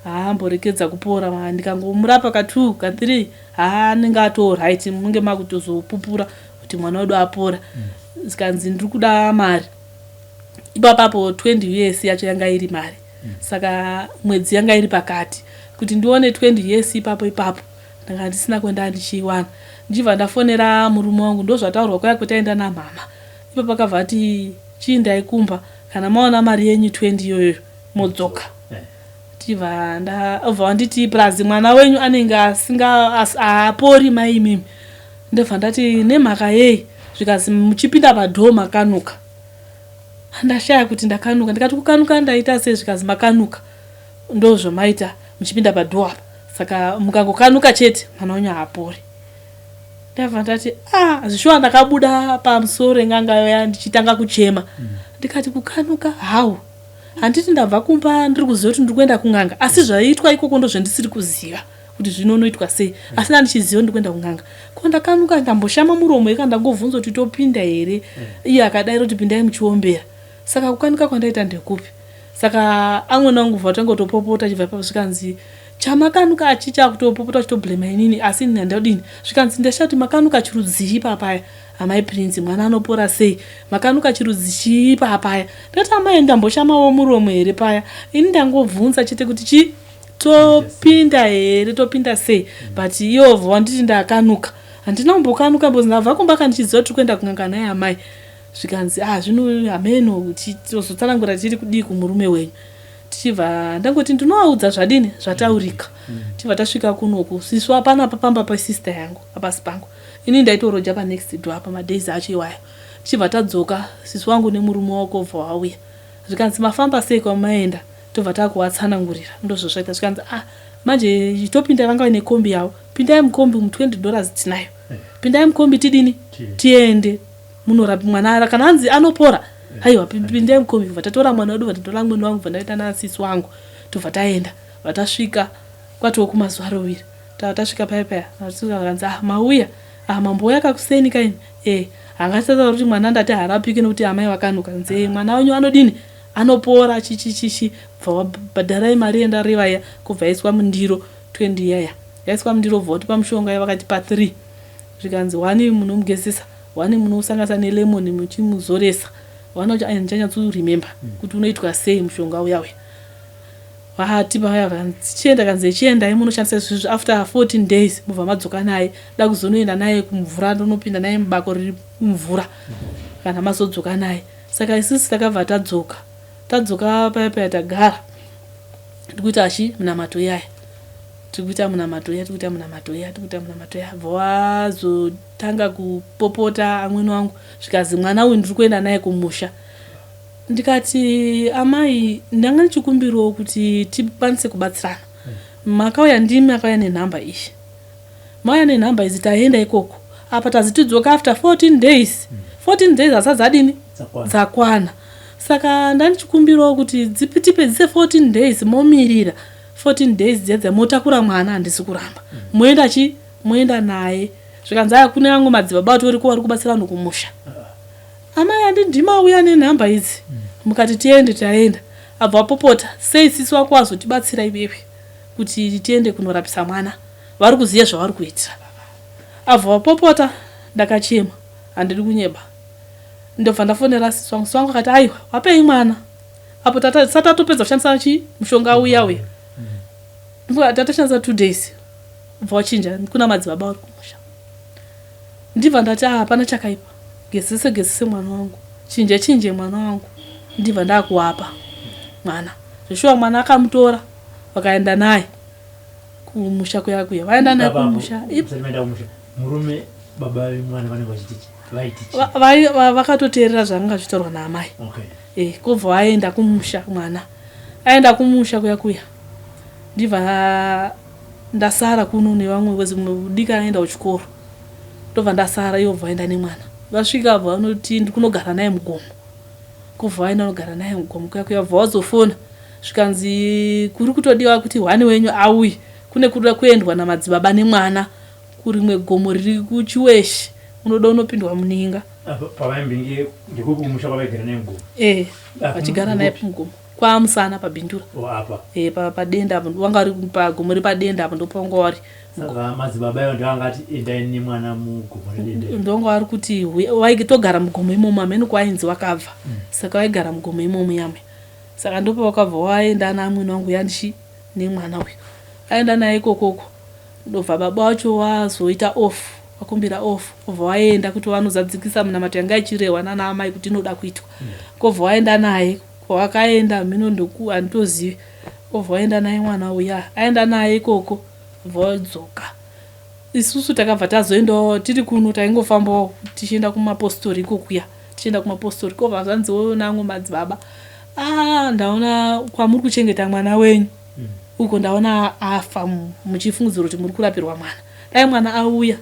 B: Haamborekedza kupora ndikangomurapa ka 2 ka 3 haa anenge atoo right munge makutozopupura kuti mwana wedu apora. Zvikanzi ndiri kuda mari. Ipapapo 20 US yacho yanga iri mari. Saka mwedzi yanga iri pakati. Kuti ndione 20 US ipapo ipapo ndanga ndisina kuenda ndichiiwana. Ndichibva ndafonera murume wangu ndozvataurwa kuya kwetaenda namama. Ipapo akabva ati chiindai kumba kana maona mari yenyu 20 iyoyo modzoka. Tichibva ndabva wanditi plus mwana wenyu anenge asinga haapori mai imimi. Ndobva ndati nemhaka yei zvikanzi muchipinda padhoo makanuka. Ndashaya kuti ndakanuka ndikati kukanuka ndaita sei zvikanzi makanuka ndozvamaita muchipinda padhoo apa. Saka mukangokanuka chete mwana wenyu haapori. Ndabva ndati ah, zvishuwa ndakabuda pamusoro enganga yoya ndichitanga kuchema. Ndikati kukanuka how? Handiti ndabva kumba ndiri kuziva kuti ndiri kuenda kun'anga asi zvaiitwa ikoko ndozvandisiri kuziva kuti zvinonoitwa sei asi ndandichiziva ndiri kuenda kun'anga. Ko ndakanuka ndamboshama muromo eka ndangobvunza kuti topinda here iye akadaira kuti pindai muchiombera. Saka kukanuka kwandaita ndekupi? Saka amwene wangu vatanga kutopopota achibva ipapo zvikanzi chamakanuka achicha kutopopota achitoblema inini asi ini handadini zvikanzi ndashaya kuti makanuka chirudzii ipapaya amai Prince mwana anopora sei makanuka chirudzi chii ipapaya ndati amai ndamboshamawo muromo here paya ini ndangobvunza chete kuti chi topinda here topinda sei but iyovo wanditi ndakanuka handina kumbokanuka because ndabva kumba kandichiziva kuti tiri kuenda kun'anga naye amai Zvikanzi ah zvino hameno tozotsanangura tiri kudii kumurume wenyu. Tichibva ndangoti ndinovaudza zvadini zvataurika. Tichibva tasvika kunoku sisu hapana apa pamba pesister yangu hapasi pangu. Ini ndaitoroja panext door apa madays acho iwayo. Tichibva tadzoka sisi wangu nemurume wako obva wauya. Zvikanzi mafamba sei kwamaenda tobva takuvatsanangurira ndozvazvaita zvikanzi ah manje chitopinda vanga vaine kombi yavo pindai mukombi umu 20 dollars tinayo pindai mukombi tidini tiende munorapi mwana ara kana anzi anopora haiwa pindai mukombi bva tatora mwana wedu bva tatora mwene wangu bva ndaita nasisi wangu tobva taenda vatasvika kwatiwo kumazuva roviri tasvika paya paya vakanzi ah mauya ah mambouya kakuseni kaini eh hangasataura kuti mwana ndati harapike nekuti amai vakanuka nzi mwana wenyu anodini anopora chichichichi bva wabhadharai mari yendareva iya kubva yaiswa mundiro 20 iyaya yaiswa mundiro bva watipa mushonga yavakatipa 3 zvikanzi one munomugezesa One munosanganisa nelemon muchimuzoresa one wacho handichanyatso remember kuti unoitwa sei mushonga uya uya vati vaya vakanzi chienda kanzi chiendai munoshandisa izvizvi after 14 days mobva madzoka naye da kuzonoenda naye kumvura ndonopinda naye mubako riri kumvura kana mazodzoka naye saka isusu takabva tadzoka tadzoka paya paya tagara tikuita chi munamato iyaya tikuita munamato iya tikuita munamato iya tikuita munamato iya bva wazotanga kupopota amwene wangu zvikazi mwana uyu ndiri kuenda naye kumusha ndikati amai ndanga ndichikumbirawo kuti tikwanise kubatsirana makauya ndimi akauya nenhamba iyi mauya nenhamba idzi taenda ikoko apa tazi tidzoka after 14 days 14 days hasa dzadini dzakwana saka ndandichikumbirawo kuti tipedzise 14 days momirira 14 days dziya dziya motakura mwana handisi kuramba moenda chi moenda naye zvikanzi aya kune amwe madzibaba atoriko vari kubatsira vanhu kumusha amai andi ndimauya nenhamba idzi mukati tiende taenda abva apopota sei sisi wako azotibatsira iwewe kuti tiende kunorapisa mwana vari kuziva zvavari kuitira abva vapopota ndakachema handidi kunyeba ndobva ndafonera sisi wangu sisi wangu akati aiwa wapei mwana apo tisati tatopedza kushandisa chi mushonga uya uya tatashandisa 2 days ubva wachinja kuna madzibaba vari kumusha ndibva ndati ah hapana chakaipa gezese gezese mwana wangu chinje chinje mwana wangu ndibva ndakuwapa mwana zveshuwa mwana akamutora vakaenda naye kumusha kuya kuya vaenda naye kumusha
A: murume baba vemwana vanenge vachiti
B: Vakatoteerera zvanga zvitaurwa naamai. Okay. Eh, kobva vaenda kumusha mwana. Aenda kumusha kuya kuya. Ndibva ndasara kuno nevamwe because mudiki aenda kuchikoro. Ndobva ndasara ivo bva vaenda nemwana. Vasvika bva vanoti ndikunogara naye mugomo. Kobva vaenda nogara naye mugomo kuya kuya bva vazofona. Zvikanzi kuri kutodiwa kuti hwani wenyu auye. Kune kuda kuendwa namadzibaba nemwana Kurimwe gomo riri kuChiweshe unoda unopindwa muninga.
A: Apa pavaimbenge ndikupi kumusha kwavaigara naye mugomo?
B: Eh, vachigara naye mugomo. KwaMusana paBindura.
A: Oh, apa.
B: Eh, pa padenda apo wanga uri pagomo repadenda apo ndopawanga wari.
A: Saka madzibaba ivo ndovanga ati endai nemwana mugomo redenda.
B: Ndovanga vari kuti waitogara mugomo imomo hameno kwainzi wakabva. Saka waigara mugomo imomo yamwe. Saka ndopawakabva waenda naamwene wangu yandichi nemwana uyu. Aenda naye ikokoko. Ndobva baba wacho wazoita off wakumbira off obva waenda kuti vanozadzikisa munamato yanga ichirehwa nana amai kuti inoda kuitwa kobva waenda naye kwawakaenda mhino ndoku handitozivi obva waenda naye mwana uya aenda naye ikoko obva wadzoka isusu takabva tazoendawo tiri kuno taingofambawo tichienda kumapostori ikokuya tichienda kumapostori kobva zvanziwo namwe madzibaba ah ndaona kwamuri kuchengeta mwana wenyu mm. Uko ndaona afa muchifungidzira kuti muri kurapirwa mwana. Dai mwana auya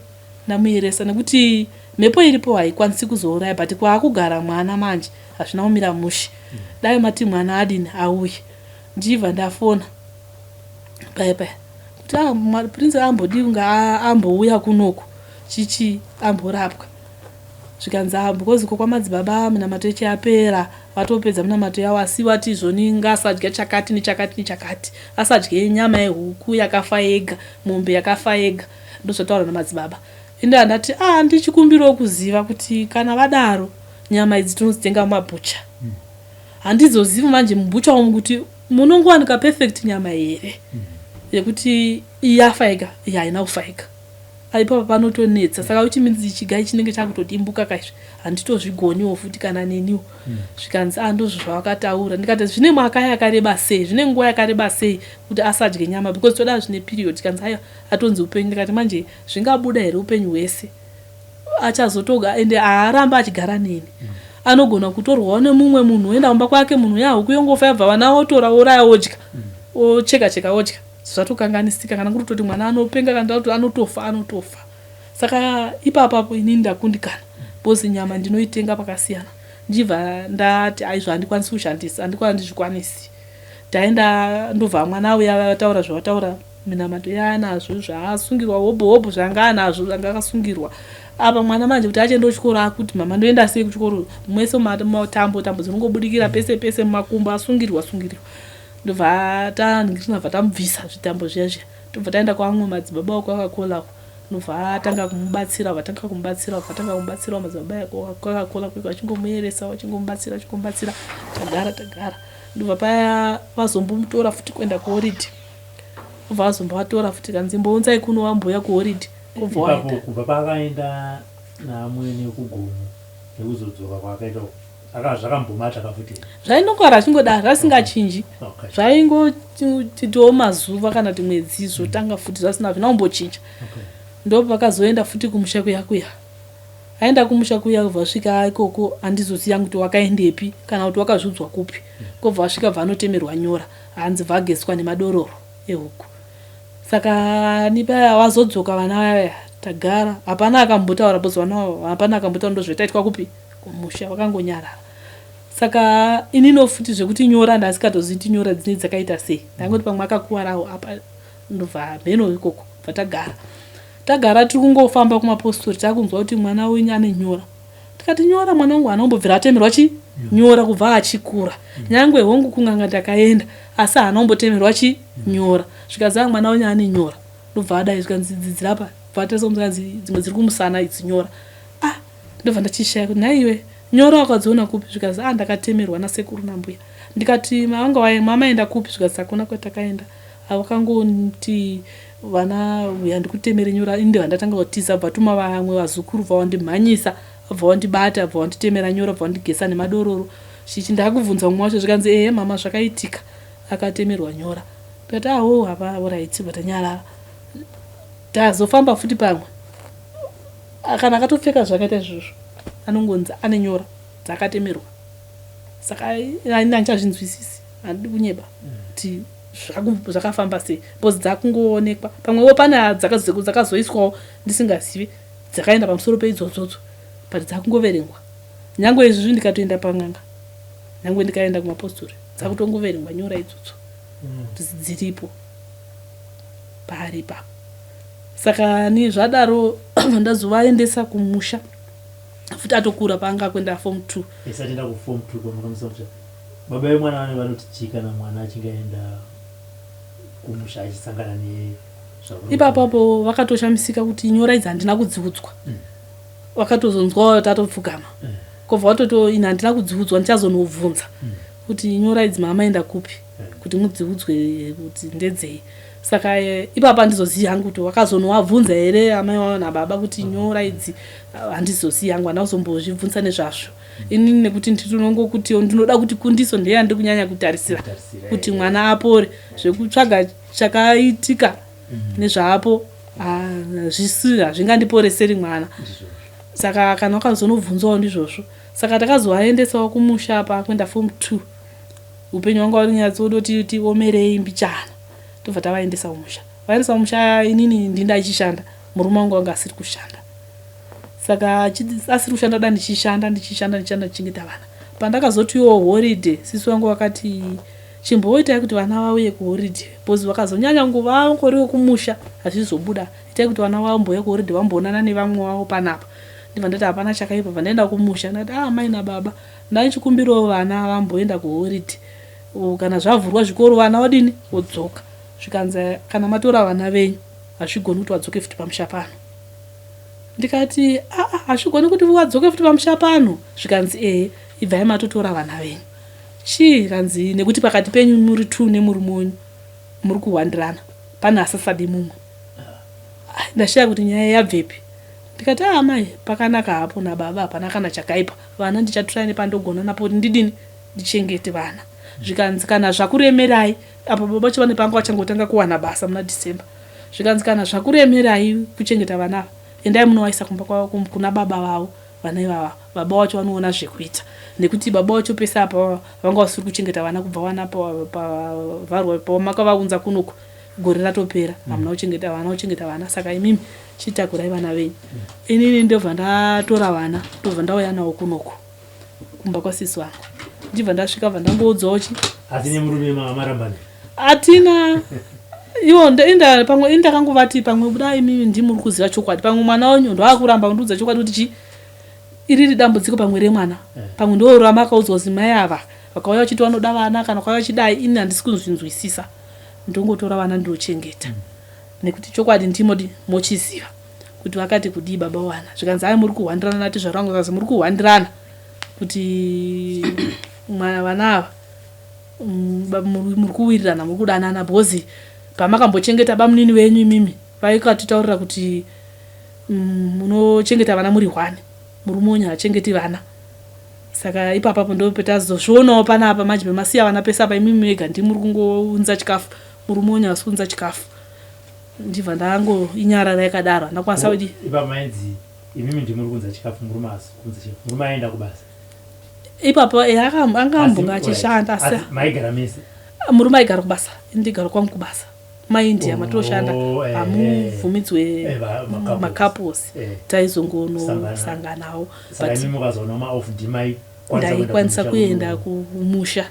B: ndamuyeresa nekuti mhepo iripo haikwanisi kuzouraya but kwaakugara mwana manje hazvina kumira mushe. Dai mati mwana adini auye. Ndichibva ndafona paya paya kuti ah, Prince ambodii kunge ambouya kunoku chichi amborapwa. Zvikanzi ah because ko kwamadzibaba minamato yeche yapera vatopedza minamato yavo asi vati izvoni ngaasadya chakati nechakati nechakati asadye nyama yehuku yakafa yega mombe yakafa yega ndozvataurwa namadzibaba ende andati ah ndichikumbirawo kuziva kuti kana vadaro nyama idzi tinodzitenga mumabhucha handizozivi manje mubhucha umu kuti munongowanika perfect nyama here yekuti iyi yafa yega iyi haina kufa yega Ipapa panotonetsa saka which means chigai chinenge chakutodimbuka kaizvi handitozvigoniwo futi kana neniwo mm. zvikanzi ah ndozvo zvavakataura ndikati zvine mwaka yakareba sei zvine nguva yakareba sei kuti asadye nyama because toda zvine period kanzi ayo atonzi upenyu ndikati manje zvingabuda here upenyu hwese achazotoga ende haaramba achigara neni mm. anogona kutorwawo nemumwe munhu oenda kumba kwake munhu uya huku yongofa yabva vana otora ouraya odya mm. ocheka cheka odya Zvatokanganisika kana kuri kutoti mwana anopenga kana kuti anotofa anotofa. Saka ipapapo inini ndakundikana because nyama ndinoitenga pakasiyana. Ndichibva ndati aizvo handikwanisi kushandisa handizvikwanisi. Taenda ndobva mwana auya ataura zvavataura minamato yaanazvo zvaasungirwa hobho hobho zvanga anazvo zvanga akasungirwa. Apa mwana manje kuti achienda kuchikoro akuti mama ndoenda sei kuchikoro mwese mumatambo tambo dzinongobudikira pese pese mumakumbo asungirwa sungirirwa. Ndobva tanhingirina bva tamubvisa zvitambo zviya zviya tobva taenda kwamwe madzibaba wekwaKakola uko ndobva atanga kumubatsira vatanga kumubatsira vatanga kumubatsira madzibaba ekwakakola kweko vachingomuyeresa vachingomubatsira vachingomubatsira tagara tagara ndobva paya vazombomutora futi kuenda kuhoridhi obva vazombovatora futi kanzi imbounzai kuno wambouya kuhoridhi
A: obva waenda kubva paakaenda naamwene kugomo nekuzodzoka kwaakaita uko Zvakambomata kafuti.
B: Zvaindongwara achingodaro zvasingachinji. Okay. Zvaingotitiwo mazuva kana kuti mwedzi zvotanga futi zvasina hazvina kumbochinja. Okay. Ndopakazoenda futi kumusha kuya kuya. Aenda kumusha kuya kubva asvika ikoko handizozivi hangu kuti wakaendepi kana kuti wakazviudzwa kupi. Kobva asvika bva anotemerwa nyora hanzi bva ageswa nemadororo ehuku. Saka ni paya wazodzoka vana vaya tagara hapana akambotaura because vana hapana akambotaura ndozvetaitwa kupi kumusha vakangonyarara saka inino futi zvekuti nyora ndasikatozivi kuti nyora dzinei dzakaita sei ndangoti pamwe akakuwarawo apa ndobva mheno ikoko bva tagara tagara tiri kungofamba kumapostori takunzwa kuti mwana wenyu ane nyora tikati nyora mwana wangu haana kumbobvira atemerwa chi nyora kubva achikura nyangwe hongu kunganga ndakaenda asi haana kumbotemerwa chi nyora zvikanzi mwana wenyu ane nyora ndobva adai zvikanzi dzidzirapa bva tarisa zvikanzi dzimwe dziri kumusana idzi nyora ah Ndobva ndachishaya kuti nhai iwe nyora wakadziona kupi zvikanzi ah ndakatemerwa nasekuru nambuya ndikati mavanga waye mamaenda kupi zvikanzi hakuna kwatakaenda vakangoti vana uya ndikutemere nyora ini ndibva ndatanga kutiza bva tuma vamwe vazukuru bva wandimhanyisa bva wandibata bva wanditemera nyora bva wandigesa nemadororo chichi ndakubvunza mumwe wacho zvikanzi ehe mama zvakaitika akatemerwa nyora ndikati aho hapa orit bva tanyarara tazofamba futi pamwe Kana akatopfeka zvakaita izvozvo anongonzi ane nyora dzaakatemerwa saka ini handichazvinzwisisi handidi kunyeba kuti zvakafamba sei because dzakungoonekwa pamwewo pane dzakazoiswawo ndisingazivi dzakaenda pamusoro peidzodzodzo but dzakungoverengwa nyangwe izvizvi ndikatoenda pan'anga nyangwe ndikaenda kumapostori dzakutongoverengwa nyora idzodzo dziripo paari ipapo Saka ni zvadaro ndazovaendesa kumusha futi atokura paanga akuenda form 2.
A: Isati enda kuform 2 kwamakamusa musha baba vemwana vane vanoti chii kana mwana achinge aenda kumusha achisangana ne
B: Ipapapo vakatoshamisika kuti nyora idzi handina kudziudzwa. Vakatozonzwawo tatopfugama. Kobva vatoto ini handina kudziudzwa ndichazonobvunza kuti nyora idzi mamaenda kupi kuti mudziudzwe kuti ndedzei. Saka ipapa handizozivi hangu kuti wakazonovabvunza here amai wavo nababa kuti nyora idzi handizozivi hangu handina kuzombozvibvunza nezvazvo inini nekuti ndinongokuti ndinoda kuti kundiso ndeyandiri kunyanya kutarisira kuti mwana apore zvekutsvaga chakaitika nezvaapo zvisi hazvingandiporeseri mwana saka kana wakazonobvunzawo ndizvozvo saka takazovaendesawo kumusha apa kuenda form 2 upenyu hwanga uri nyatsodoti tiomerei mbichana. Tobva tavaendesa kumusha. Vaendesa kumusha inini ndindaichishanda, murume wangu anga asiri kushanda. Saka asiri kushanda da ndichishanda ndichishanda ndichishanda ndichengeta vana. Pandakazotiwo holiday sisi wangu vakati chimboitai kuti vana vauye kuholiday because vakazonyanya kungo vangoriwo kumusha hazvizobuda. Itai kuti vana vambouya kuholiday vamboonana nevamwe vavo panapa. Ndibva ndati hapana chakaipa bva ndaenda kumusha ndati ah mai nababa ndaichikumbirawo vana vamboenda kuholiday kana zvavhurwa zvikoro vana vadini vodzoka. Zvikanzi kana matora vana venyu hazvigoni kuti vadzoke futi pamusha pano. Ndikati aa hazvigoni kuti vadzoke futi pamusha pano. Zvikanzi ehe ibvai matotora vana venyu. Chii zvikanzi nekuti pakati penyu muri two nemurume wenyu muri kuhwandirana pane asasadi mumwe. Ndashaya kuti nyaya yabvepi. Ndikati aa mai pakanaka hapo nababa hapana kana chakaipa. Vana ndichatura nepandogona napo kuti ndidini ndichengete vana. Zvikanzi kana zvakuremerai apa baba vacho vane panga vachangotanga kuwana basa muna December. Zvikanzi kana zvakuremerai kuchengeta vana ava endai munovaisa kumba kwavo kuna baba vavo vana ivava baba vacho vanoona zvekuita nekuti baba vacho pese apa vanga vasiri kuchengeta vana kubva vana pavharwa pamakavaunza kunoku gore ratopera hamuna kuchengeta vana kuchengeta vana saka imimi chitakurai vana venyu inini ndobva ndatora vana ndobva ndauya navo kunoku kumba kwasisi vangu ndibva ndasvika bva ndangoudzawo chi
A: asi nemurume marambana
B: atina iwo inda pamwe indakangovati pamwe buda imimi ndimuri kuziva chokwadi pamwe mwana wenyu ndoakuramba kundiudza chokwadi kuti chi iriri dambudziko pamwe remwana eh. Pamwe ndoramakaudzwa kuti mai ava vakauya vachiti vanoda vana kana kwauya vachidai ini handisi kunzvinzwisisa ndongotora vana ndochengeta nekuti chokwadi ndimodi mochiziva kuti vakati kudii baba wana zvikanzi hai muri kuhwandirana natezvara vangu zvikanzi muri kuhwandirana kuti vana ava muri kuwirirana muri kudanana because pamakambochengeta bamunini venyu imimi vaikatitaurira kuti munochengeta vana muri hwani murume wenyu haachengeti vana saka ipapapo ndopetazozvionawo panapa manje pemasiya vana pese apa imimi mega ndimuri kungounza chikafu murume wenyu haasi kuunza chikafu ndibva ndango inyarara yakadaro handina kukwanisa kudi
A: ipapo mainzi imimi ndimuri kunza chikafu murume haasi kunza chikafu murume aenda kubasa
B: ipapo eh, anga ambonga achishanda asi
A: maigara mese
B: murume aigara kubasa ndigara kwangu kubasa maindia matoshanda oh, eh, hamubvumidzwe eh, macouples taizongonosanganawo ndaikwanisa kuenda kumusha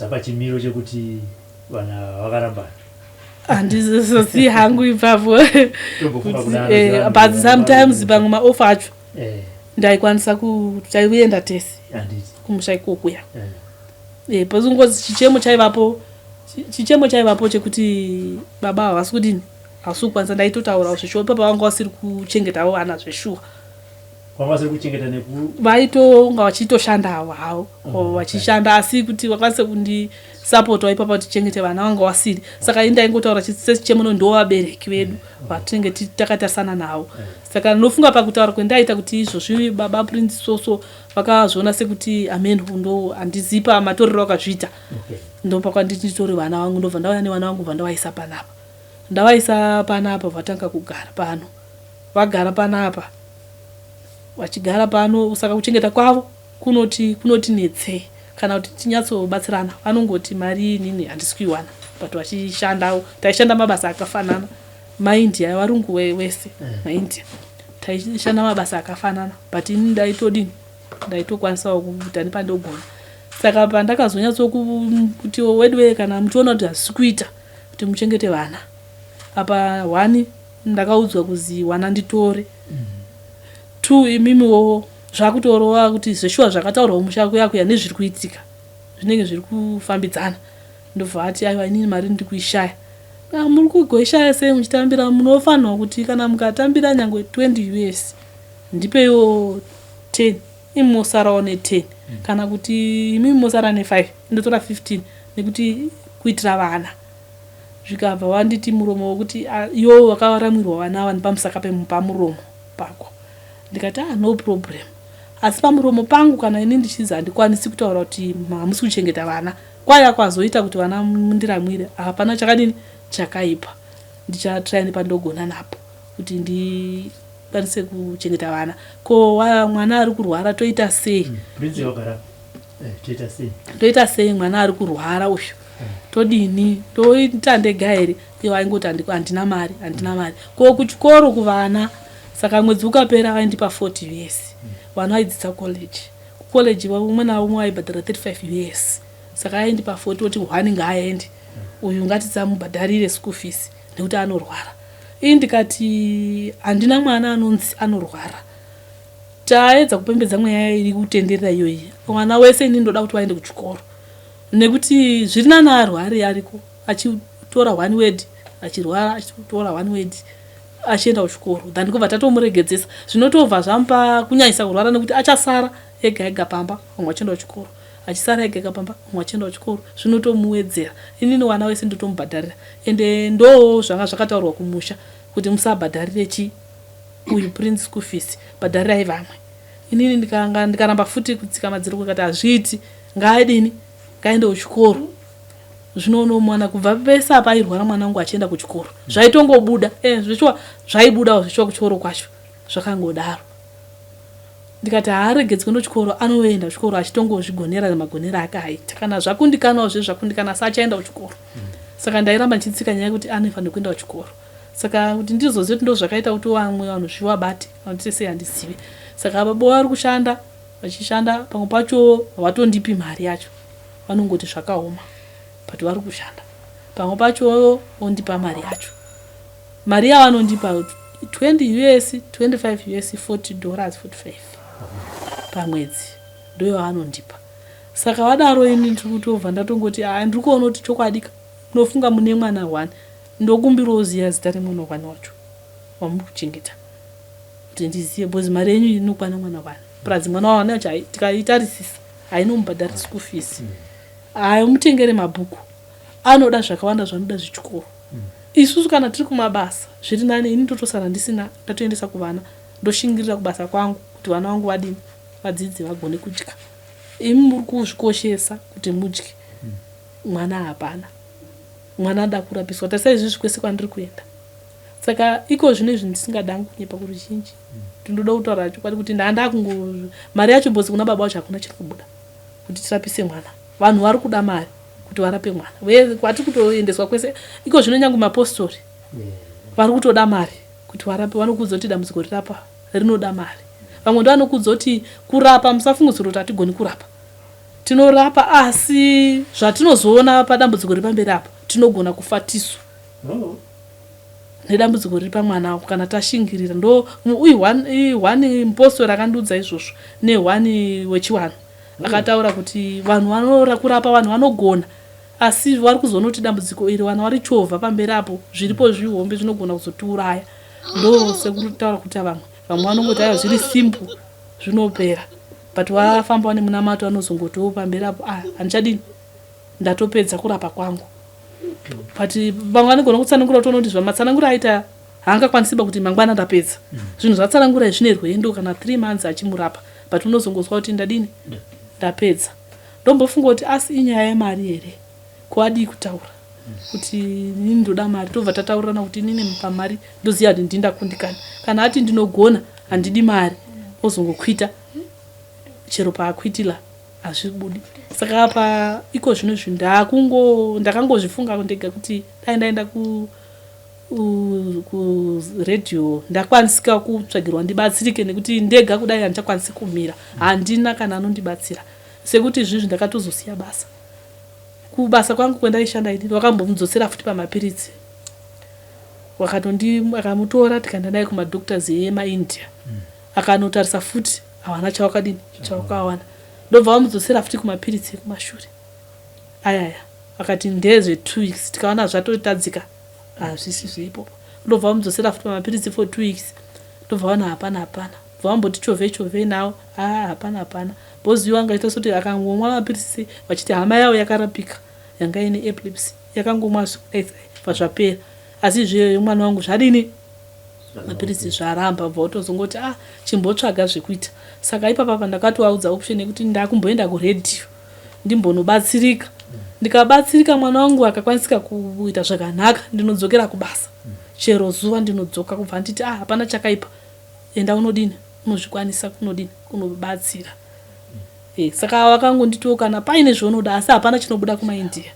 A: pachimiro chekuti vana vakarambana
B: handizozivi hangu ipapo but sometimes pamwe maofa acho ndaikwanisa taienda tese kumusha ikokuya pazingozi chichemo chaivapo chichemo chaivapo chekuti baba havasi kudini havasi kukwanisa ndaitotaurawo zveshuwa ipapa vanga vasiri kuchengetawo vana zveshuwa
A: vanga vasiri kuchengeta neku
B: vaitonga vachitoshandawo havo mm, vachishanda asi kuti vakwanise kundisapotwa ipapa kuti tichengete vana vanga vasiri saka ini ndaingotaura sechichemo no ndo vabereki vedu mm. vatinenge takatarisana navo mm. Saka ndinofunga pakutaura kwendaita kuti izvozvi baba Prince Soso vakazviona sekuti amen ndo handizivi pamatorero akazviita okay. Ndopakwanditi nditore vana vangu ndobva ndauya nevana vangu bva ndavaisa panapa ndavaisa panapa vatanga kugara pano vagara panapa vachigara pano saka kuchengeta kwavo kunoti kunoti netsei kana kuti tinyatsobatsirana vanongoti mari inini handisi kuiwana but vachishandawo taishanda mabasa akafanana maindia varungu wese maindia taishanda mabasa akafanana but ini ndaitodini ndaitokwanisawo kuita nepandogona saka pandakazonyatsokuti weduwee kana muchiona kuti hazvisi kuita kuti muchengete vana apa one ndakaudzwa kuzi wana nditore two imimiwo zvakutorova kuti zveshuwa zvakataurwa kumusha kuya kuya nezviri kuitika zvinenge zviri kufambidzana ndobva ati aiwa inini mari ndiri kuishaya ah, muri kugoishaya sei muchitambira munofanirwa kuti kana mukatambira nyangwe 20 us ndipeiwo 10 imi mosarawo ne10 kana kuti imimi mosara ne5 ndotora 15 nekuti kuitira vana zvikabva wanditi muromo wekuti ah, iwo wakaramwirwa vana ava nepamusaka pamuromo pako ndikati ah, no problem asi pamuromo pangu kana ini ndichinzi handikwanisi kutaura kuti hamusi kuchengeta vana kwaya kwazoita kuti vana mundiramwire hapana chakadini chakaipa ndichatry nepandogona napo kuti ndikwanise kuchengeta vana ko mwana ari kurwara toita sei mm,
A: eh,
B: toita sei mwana ari kurwara uyu. Todini? Ndoita ndega here? Ivo vaingoti handina mari, handina mari. Ko kuchikoro kuvana, saka mwedzi ukapera vaindipa 40 US. Vana vaidzidza college. Kucollege umwe naumwe vaibhadhara 35 US. Saka aindipa 40 oti one ngaaende. Uyu ngatisamubhadharire school fees nekuti anorwara. Ini ndikati handina mwana anonzi anorwara. Taedza kupembedza mweya iri kutenderera iyoyi. Mwana wese ini ndoda kuti vaende kuchikoro. Nekuti zviri nani arware ariko achitora one word achirwara achitora one word achienda kuchikoro than kubva tatomuregedzesa zvinotobva zvamupa kunyanyisa kurwara nekuti achasara ega ega pamba vamwe vachienda kuchikoro achisara ega ega pamba vamwe vachienda kuchikoro zvinotomuwedzera inini wana wese ndotomubhadharira ende ndoo zvanga zvakataurwa kumusha kuti musabhadharire chi uyu prince school fees bhadharirai vamwe Inini ndikanga ndikaramba futi kutsika madziro kukati hazviiti ngaadini ngaende kuchikoro zvino unomwana kubva pese apa airwara mwana wangu achienda kuchikoro zvaitongobuda eh, zvichiwa zvaibudawo zvichiwa kuchikoro kwacho zvakangodaro ndikati haaregedzi kuenda kuchikoro anoenda kuchikoro achitongozvigonera magonero ake aita kana zvakundikanawo zve zvakundikana asi achaenda kuchikoro saka ndairamba ndichitsika nyaya yekuti anofanira kuenda kuchikoro Saka kuti ndizozive kuti ndozvakaita kuti vamwe vanhu zvivabate kana kuti sei handizive. Saka baba vari kushanda vachishanda pamwe pacho havatondipi mari yacho vanongoti zvakaoma but vari kushanda. Pamwe pacho vondipa mari yacho. Mari yavanondipa 20 us, 25 us, 40 dollars, 45 pamwedzi ndoyavanondipa. Saka vadaro ini ndiri kutobva ndatongoti haa ndiri kuona kuti chokwadi munofunga mune mwana one Ndokumbirawo ziya zita remwana one wacho wamuri kuchengeta kuti ndizive because mari yenyu inokwana mwana one plus mwana one wacho tikaitarisisa hainomubhadhari school fees haimutengere mabhuku anoda zvakawanda zvanoda zvechikoro isusu kana tiri kumabasa zviri nani ini ndotosara ndisina ndatoendesa kuvana ndoshingirira kubasa kwangu kuti vana vangu vadini vadzidze vagone kudya imi muri kuzvikoshesa kuti mudye mwana hapana Mwana ada kurapiswa tarisai izvizvi kwese kwandiri kuenda saka iko zvino izvi ndisingadangu kunyepa kuruzhinji ndinoda kutaura chokwadi kuti ndandakungo mari yacho bhozi kuna baba wacho hakuna chiri kubuda kuti tirapise mwana vanhu vari kuda mari kuti varape mwana kwatiri kutoendeswa kwese iko zvino nyange mapostori vari kutoda mari kuti varape vanokuudza kuti dambudziko rirapa rinoda mari vamwe ndo vanokuudza kuti kurapa musafungidzira kuti hatigoni kurapa Tinorapa asi zvatinozoona padambudziko riri pamberi apa tinogona kufa tisu nedambudziko riri pamwana wako kana tashingirira ndo one mupostori akandiudza izvozvo neone wechivanhu akataura kuti vanhu vanora kurapa vanhu vanogona asi vari kuzoona kuti dambudziko iri vana varichovha pamberi apo zviripo zvihombe zvinogona kuzotiuraya ndo sekutaura kuti vamwe vamwe vanongoti aiwa zviri simple zvinopera but wafamba wane munamato anozongotiwo pamberi apo ah handichadini ndatopedza kurapa kwangu but vamwe vanogona kutsanangura kutoona kuti zvamatsanangura aita haangakwanisiba kuti mangwana ndapedza mm. zvinhu zvatsanangura zvine rwendo kana three months achimurapa but unozongozwa kuti ndadini ndapedza ndombofunga kuti asi inyaya yemari here ko adii kutaura kuti inini ndoda mari tobva tataurirana kuti inini pamari ndoziva kuti ndindakundikana kana ati ndinogona handidi mari ozongokwita chero paakwitila hazvibudi saka apa iko zvino izvi ndakungo ndakangozvifunga ndega kuti dai ndaenda ku kuredhiyo ndakwanisika kutsvagirwa ndibatsirike nekuti ndega kudai handichakwanisi kumira handina kana anondibatsira sekuti izvizvi ndakatozosiya basa Kubasa kwangu kwandaishanda ini vakambomudzosera futi pamapiritsi wakatondi akamutora tikaenda naye kumadoctors emaindia mm. akanotarisa futi hawana chawakadini chawakawana ndobva vamudzosera futi kumapiritsi ekumashure ayaya akati ndezve two weeks tikaona zvatotadzika hazvisi zveipopo ndobva vamudzosera futi pamapiritsi for two weeks ndobva vaona hapana hapana bva vamboti chovhei chovhei nawo haa hapana hapana Boss uyu angaita soti akangomwa mapiritsi vachiti hama yavo yakarapika yanga ine epilepsy yakangomwa zvekudai bva zvapera asi izvi mwana wangu zvadini mapiritsi zvaramba bva utozongoti ah chimbotsvaga zvekuita saka ipapa pandakatovaudza option yekuti ndakumboenda kuredhiyo ndimbonobatsirika ndikabatsirika mwana wangu akakwanisika kuita zvakanaka ndinodzokera kubasa chero zuva ndinodzoka kubva nditi ah hapana chakaipa enda unodini unozvikwanisa kunodini kunobatsira e, saka vakangonditiwo kana paine zvaunoda asi hapana chinobuda kumaindia.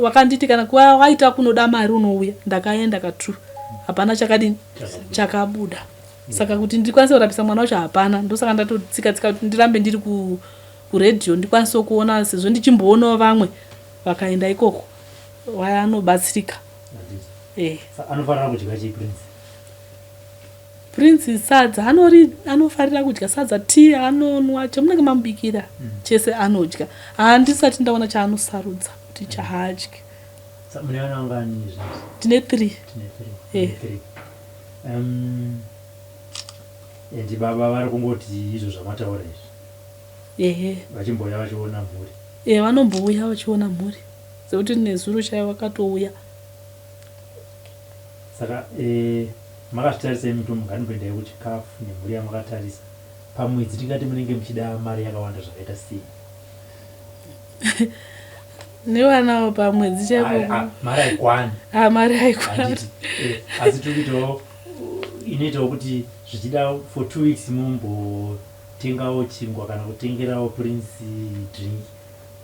B: Vakanditi kana waita kunoda mari unouya. Ndakaenda ka2, hapana chakadini chakabuda. Saka kuti ndikwanise kurapisa mwana wacho hapana. Ndosaka ndatotsika tsika kuti ndirambe ndiri kuredhiyo ndikwanisewo kuona, sezvo ndichimboonawo vamwe vakaenda ikoko vanobatsirika.
A: Anofarira kudya chii Prince?
B: Prince sadza anofarira kudya sadza, tii anonwa, chamunenge mamubikira chese anodya. Handisati ndaona chaanosarudza kuti chahaadyi.
A: Mune vana vangani izvozvi?
B: Tine 3.
A: Tine 3. And baba vari kungoti izvo zvamataura izvi?
B: Ehe.
A: Vachimbouya vachiona mhuri?
B: E, vanombouya vachiona mhuri, sekuti nezuro chaivo vakatouya.
A: Saka makazvitarisa imi kuti ngatimboendai kuchikafu nemhuri yamakatarisa pamwedzi, tingati munenge muchida mari yakawanda zvakaita sei?
B: Nevanawo pamwedzi chaipo.
A: Mari haikwani.
B: Mari haikwani.
A: Asi tiri kuitawo inoitawo kuti zvichida for 2 weeks mumbotengawo chingwa kana kutengerawo Prince drink.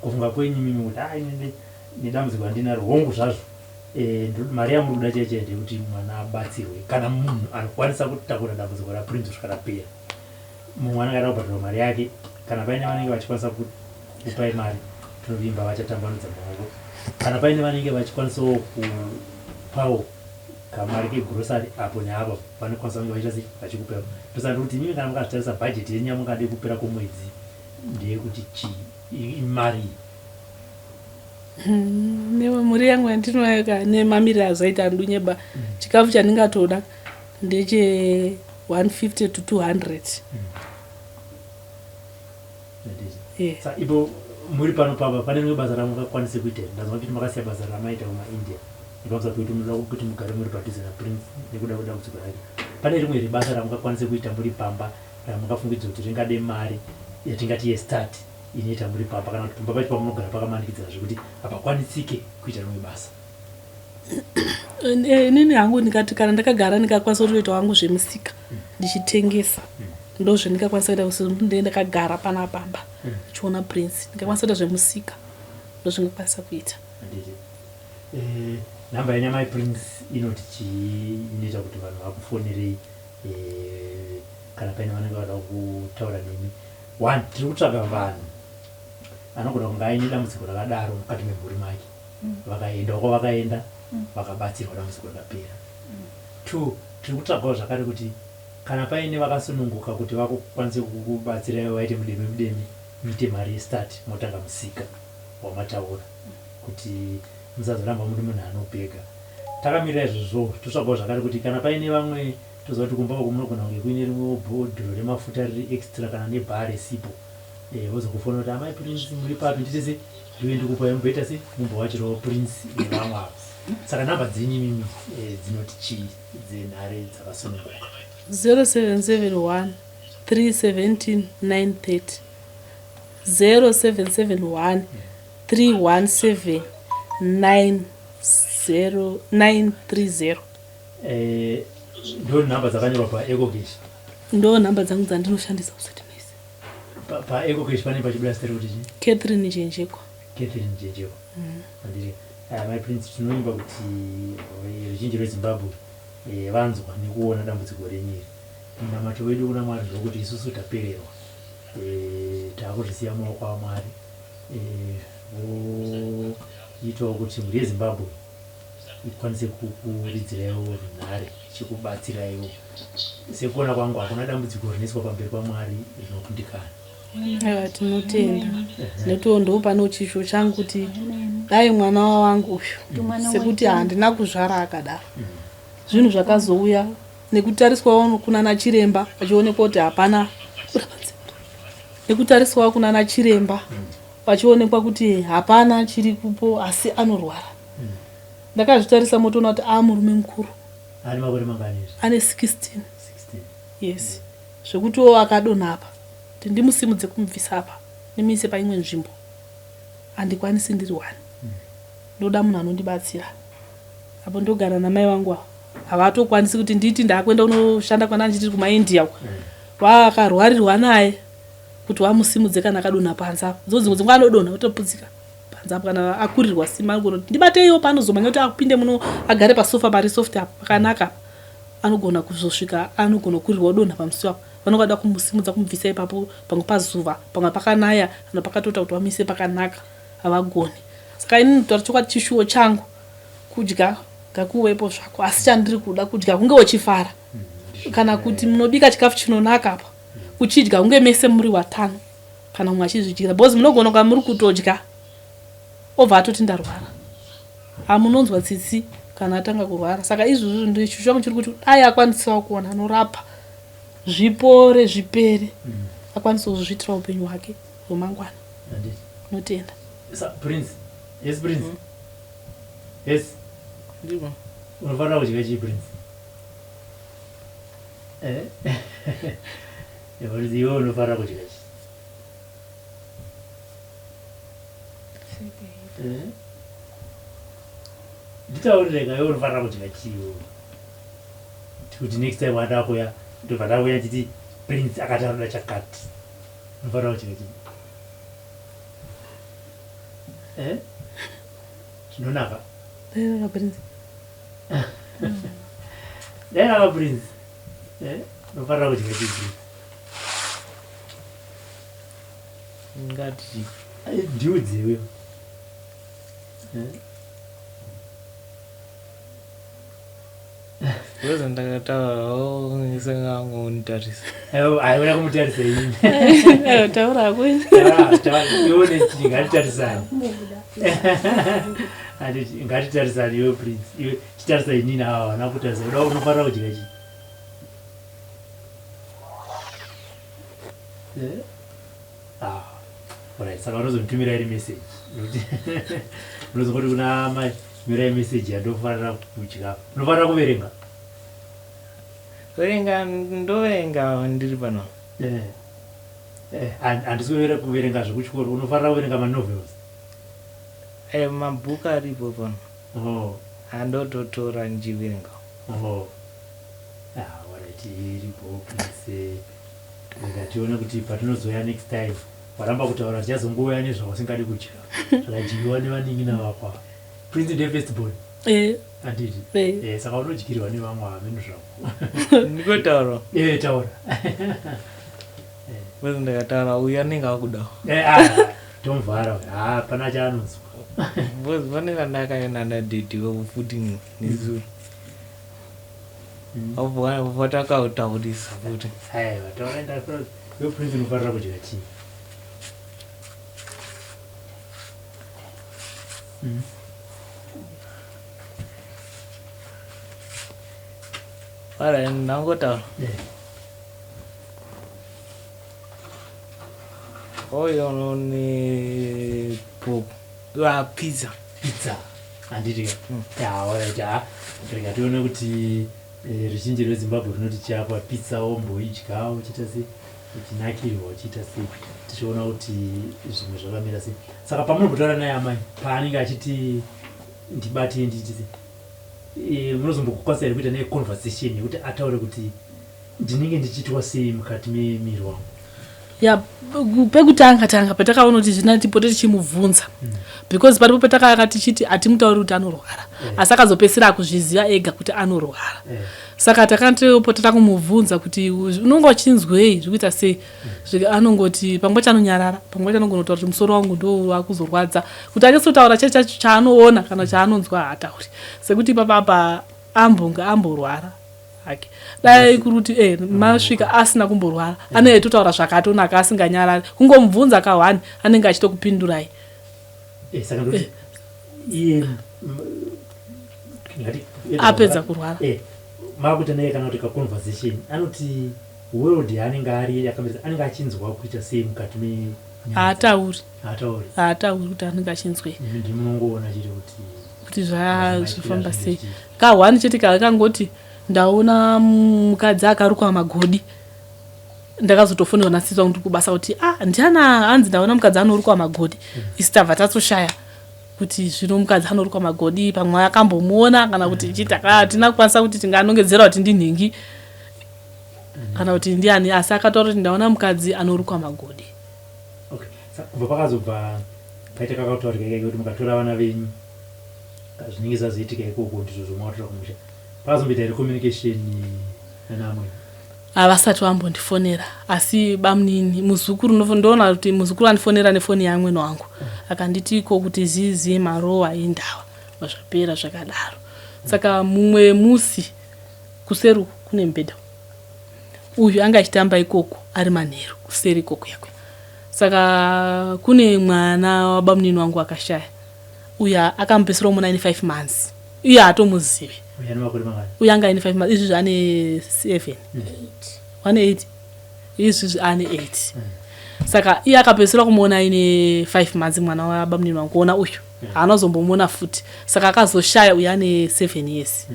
A: Kufunga kwenyu mimi kuti a inini nedambudziko randinaro, hongu zvazvo, mari yamuri kuda chaichai ndeyekuti mwana abatsirwe. Kana munhu anokwanisa kutakura dambudziko raPrince kusvika rapera, mumwe anenge ada kubhadharwa mari yake. Kana paine vanenge vachikwanisa kupai mari, tinovimba vachatambanudza maoko. Kana paine vanenge vachikwanisawo kupawo kamari kegrocery apo neapo, vanokwanisa kunge vachiita sei, vachikupawo. Ndosaka ndikuti imimi kana mukazvitarisa, bhajeti yenyu yamungade kupera kwomwedzi ndeyekuti chii, imari?
B: Nemhuri yangu yandinoyo ka, nemamiriro azoita andunyeba, chikafu chandingatoda ndeche 150 to 200.
A: Sa ipo muri pano papa, pane rimwe basa ramungakwanise kuita here? Ndazwa kuti makasiya basa ramaita kumaIndia nepamusoro pekuti munoda kuti mugare muri padhuze naPrince nekuda kwedambudziko rake. Pane rimwe here basa ramungakwanise kuita muri pamba ramungafungidzwa kuti ringade mari yatingati yestart inoita muri pamba, kana kuti pamba pacho pamunogara pakamanikidzira zvekuti hapakwanisike kuita rimwe basa?
B: Inini hangu ndikati kana ndakagara ndingakwanisa kutoita hangu zvemusika ndichitengesa. Ndo zvandingakwanisa kuita sezvo ndee ndakagara pana pamba ndichiona Prince. Ndingakwanisa kuita zvemusika, ndo zvingakwanisa kuita.
A: Handiti nhamba yenyu amai Prince inoti chii, inoita kuti vanhu vakufonerei kana paine vanenge vada kutaura nemi? One, tiri kutsvaga vanhu anogona kunge aine dambudziko rakadaro mukati memhuri make, vakaendawo kwavakaenda, vakabatsirwa, dambudziko rikapera. Two, tiri kutsvagawo zvakare kuti kana paine vakasununguka kuti vakukwanise kukubatsirai, vaite mudeme mudeme, muite mari yestart, motanga musika wamataura kuti musazoramba muri munhu anobhega. Takamirira izvozvo, totsvagawo zvakare kuti kana paine vamwe, toziva kuti kumba uku munogona kunge kuine rimwewo bhodhoro remafuta riri extra kana nebhaa resipo, vozokufonera kuti, "Amai Prince, muri papi? Ndite se ndiwe ndikupai, mumboita se mumbowachirawo Prince nevamwe ava." Saka nhamba dzenyu imimi dzinoti chii dzenhare dzakasununguka?
B: 0771 317 930, 0771 317 930.
A: Ndo nhamba dzakanyorwa paEcoCash?
B: Ndo nhamba dzangu dzandinoshandisa kusati mese.
A: PaEcoCash pane pachibuda zita rekuti chii?
B: Catherine Jenjekwa.
A: Catherine Jenjekwa, handiti? My Prince, tinoimba kuti ruzhinji rweZimbabwe vanzwa nekuona dambudziko renyu iri. Munamato wedu kuna Mwari ndokuti isusu tapererwa, taakuzvisiya mumaoko aMwari, voitawo kuti mhuri yeZimbabwe ikwanise kukuridziraiwo runhare ichikubatsiraiwo. Sekuona kwangu, hakuna dambudziko rinoiswa pamberi paMwari rinokundikana.
B: Aiwa, tinotenda. Nekuti ndo pane chishuwo changu kuti dai mwana wangu uyu, sekuti handina kuzvara akadaro, zvinhu zvakazouya nekutariswawo kunana chiremba, vachionekwa kuti hapana, nekutariswawo kunana chiremba vachionekwa kuti hapana chiri kupo, asi anorwara. Ndakazvitarisa, motoona kuti a murume mukuru.
A: Ane makore mangani izvi?
B: Ane 16.
A: 16.
B: Yes, zvekutiwo akadonha apa, kuti ndimusimudze kumubvisa apa ndimuise paimwe nzvimbo, handikwanisi ndiri one. Ndoda munhu anondibatsira. Apo ndogara namai vangu ava, havatokwanisi kuti nditi ndakuenda kunoshanda kwana ndichiti kumaIndia uko, vakarwarirwa naye, kuti vamusimudze kana akadonha panze apa. Dzo dzimwe dzinguva anodonha otoputsika. panze apo kana akurirwa simba anogona kuti ndibateiwo paanozomhanya kuti apinde muno agare pasofa pari soft apo pakanaka apa anogona kuzosvika anogona kukurirwa odonha pamusiwo apo vanonga vada kumusimudza kumubvisa ipapo pamwe pazuva pamwe pakanaya kana pakatota kuti vamuise pakanaka havagoni saka inini kutaura chokwadi chishuwo changu kudya ngakuvepo zvako asi chandiri kuda kudya kunge uchifara kana kuti munobika chikafu chinonaka apa kuchidya kunge mese muri watano kana mumwe achizvidyira because munogona kunga muri kutodya obva atoti ndarwara hamunonzwa tsitsi kana atanga kurwara saka izvozvo ndichishu changu chiri kuti dai akwanisawo kuwana anorapa zvipore zvipere akwanise kuzozviitira upenyu hwake hwemangwana notenda
A: Prince yes Prince yes
C: Ndiko.
A: Unofanira kudya chii Prince eh Prince iwe unofanira kudya chii eh nditaurire ka iwe unofanira kudya chii iwe kuti next time wada kuya ndobva ndakuya nditi Prince akati anoda chakati unofanira kudya chii eh zvinonaka
B: Dairaka Prince.
A: Dairaka Prince. Eh, unofanira kudya chii Prince?
C: Ngati
A: Ndiudze iwe. Eh?
C: Because ndakataurawo isingangonditarisa.
A: Aiwa kumutarisa ini.
B: Eh, taura hako.
A: Iwe nechii ngatitarisane. Handiti ngatitarisane iwe Prince. Iwe chitarisa inini ava havana kutarisa. Uda unofanira kudya chii? Eh? Ah. Alright, saka unozonditumira iri message. Unozongoti kuna amai mirai message yandofanira kudya. Unofanira kuverenga.
C: Verenga ndoverenga ndiri pano.
A: Eh. Eh, handisi kuverenga zvekuchikoro, unofanira kuverenga manovels.
C: Eh, mabhuku aripo pano.
A: Oh.
C: Andototora ndichiverenga.
A: Oh. Ah, alright, iripo please. Rega tione kuti patinozouya next time waramba kutaura tichazongouya nezvausingadi kudya zvakadyiwa nevanin'ina vako ava. Prince ndiye first born
B: Eh,
A: handiti?
B: eh.
A: Eh, saka unodyirwa nevamwe hameno zvako.
C: Ndikotaura.
A: Eh, taura.
C: Because ndakataura uyu anenge akudawo.
A: Eh, ah, tomuvhara uyu. Ah, hapana chaanonzwa.
C: Because pane randakaenda nadhedhi futi nezuro. Obva takautaurisa futi.
A: Aiwa, taura ndafura. Iwe Prince unofanira kudya chii?
C: Alright, ndangotaura.
A: Eh.
C: Oyo ne pork. Ah, pizza.
A: Pizza. Handiti ka? Ya, alright, ah. Rega tione kuti eh, ruzhinji rweZimbabwe runoti chiapa pizza womboidya uchiita sei uchinakirwa uchiita sei tichiona kuti zvimwe zvakamira sei saka pamunombotaura naye amai paanenge achiti ndibate ndiiti sei eh, munozombokwanisa here kuita naye conversation yekuti ataure kuti ndinenge ndichiitwa sei mukati memiri wangu
B: Ya, pekutanga tanga patakaona kuti zvina tipote tichimubvunza because paripo patakanga tichiti hatimutauri kuti anorwara asi akazopedzisira akuzviziva ega kuti anorwara Saka takatopota takumubvunza kuti unonga uchinzwei zviri kuita sei anongoti pamwe pacho anonyarara pamwe pacho anogona kutaura kuti musoro wangu ndo wakuzorwadza kuti anyatsotaura chacho chacho chaanoona kana chaanonzwa haatauri sekuti ipapa apa ambonge amborwara hake dai kuri kuti eh, masvika asina kumborwara anenge aitotaura zvakatonaka asinganyarari kungomubvunza kahwani anenge achitokupindurai
A: Eh, saka ndoti iye ngati
B: Apedza kurwara.
A: Eh, makuita naye kana kuti kaconversation anoti world yaanenge ari yakamira anenge achinzwa kuita sei mukati me
B: haatauri
A: haatauri
B: haatauri kuti anenge achinzwei
A: imi ndimi munongoona chete kuti
B: kuti
A: Madzimai
B: zvafamba
A: zvinenge
B: sei
A: zvichiita.
B: kahwani chete kakangoti ndaona mukadzi akarukwa magodi ndakazotofonerwa nasisi vangu ndiri kubasa kuti ah ndiana hanzi ndaona mukadzi anorukwa magodi isu tabva tatoshaya kuti zvino mukadzi anorukwa magodi pamwe akambomuona kana kuti chii hatina kukwanisa kuti tinganongedzera kuti ndinhingi kana kuti ndiani asi akataura kuti ndaona mukadzi anorukwa magodi
A: okay Sa- kubva pakazobva Paita kakataurika ikako kuti mukatora vana venyu zvinenge zvazoitika ikoko ndizvo zvomakatora kumusha. Pakazomboita here communication nana amwene?
B: Havasati vambondifonera asi bamunini muzukuru ndoona kuti muzukuru andifonera nefoni yaamwene wangu akanditi ko kuti zizi marowa indawa zvapera zvakadaro. Saka mumwe musi kuseri uku kune mubhedha uyu anga achitamba ikoko ari manheru kuseri ikoko yakuya. Saka kune mwana wabamunini wangu akashaya uyu akamupedzisira kumuona aine 5 months iye haatomuzivi.
A: Uyu ane makore mangani?
B: Uyu anga aine 5 months izvizvi ane 7. Ane 8. Izvizvi ane 8. Saka iye akapedzisira kumuona aine 5 months mwana wabamunini wangu kuona uyu. Haana kuzombomuona futi. Saka akazoshaya uyu ane 7 years.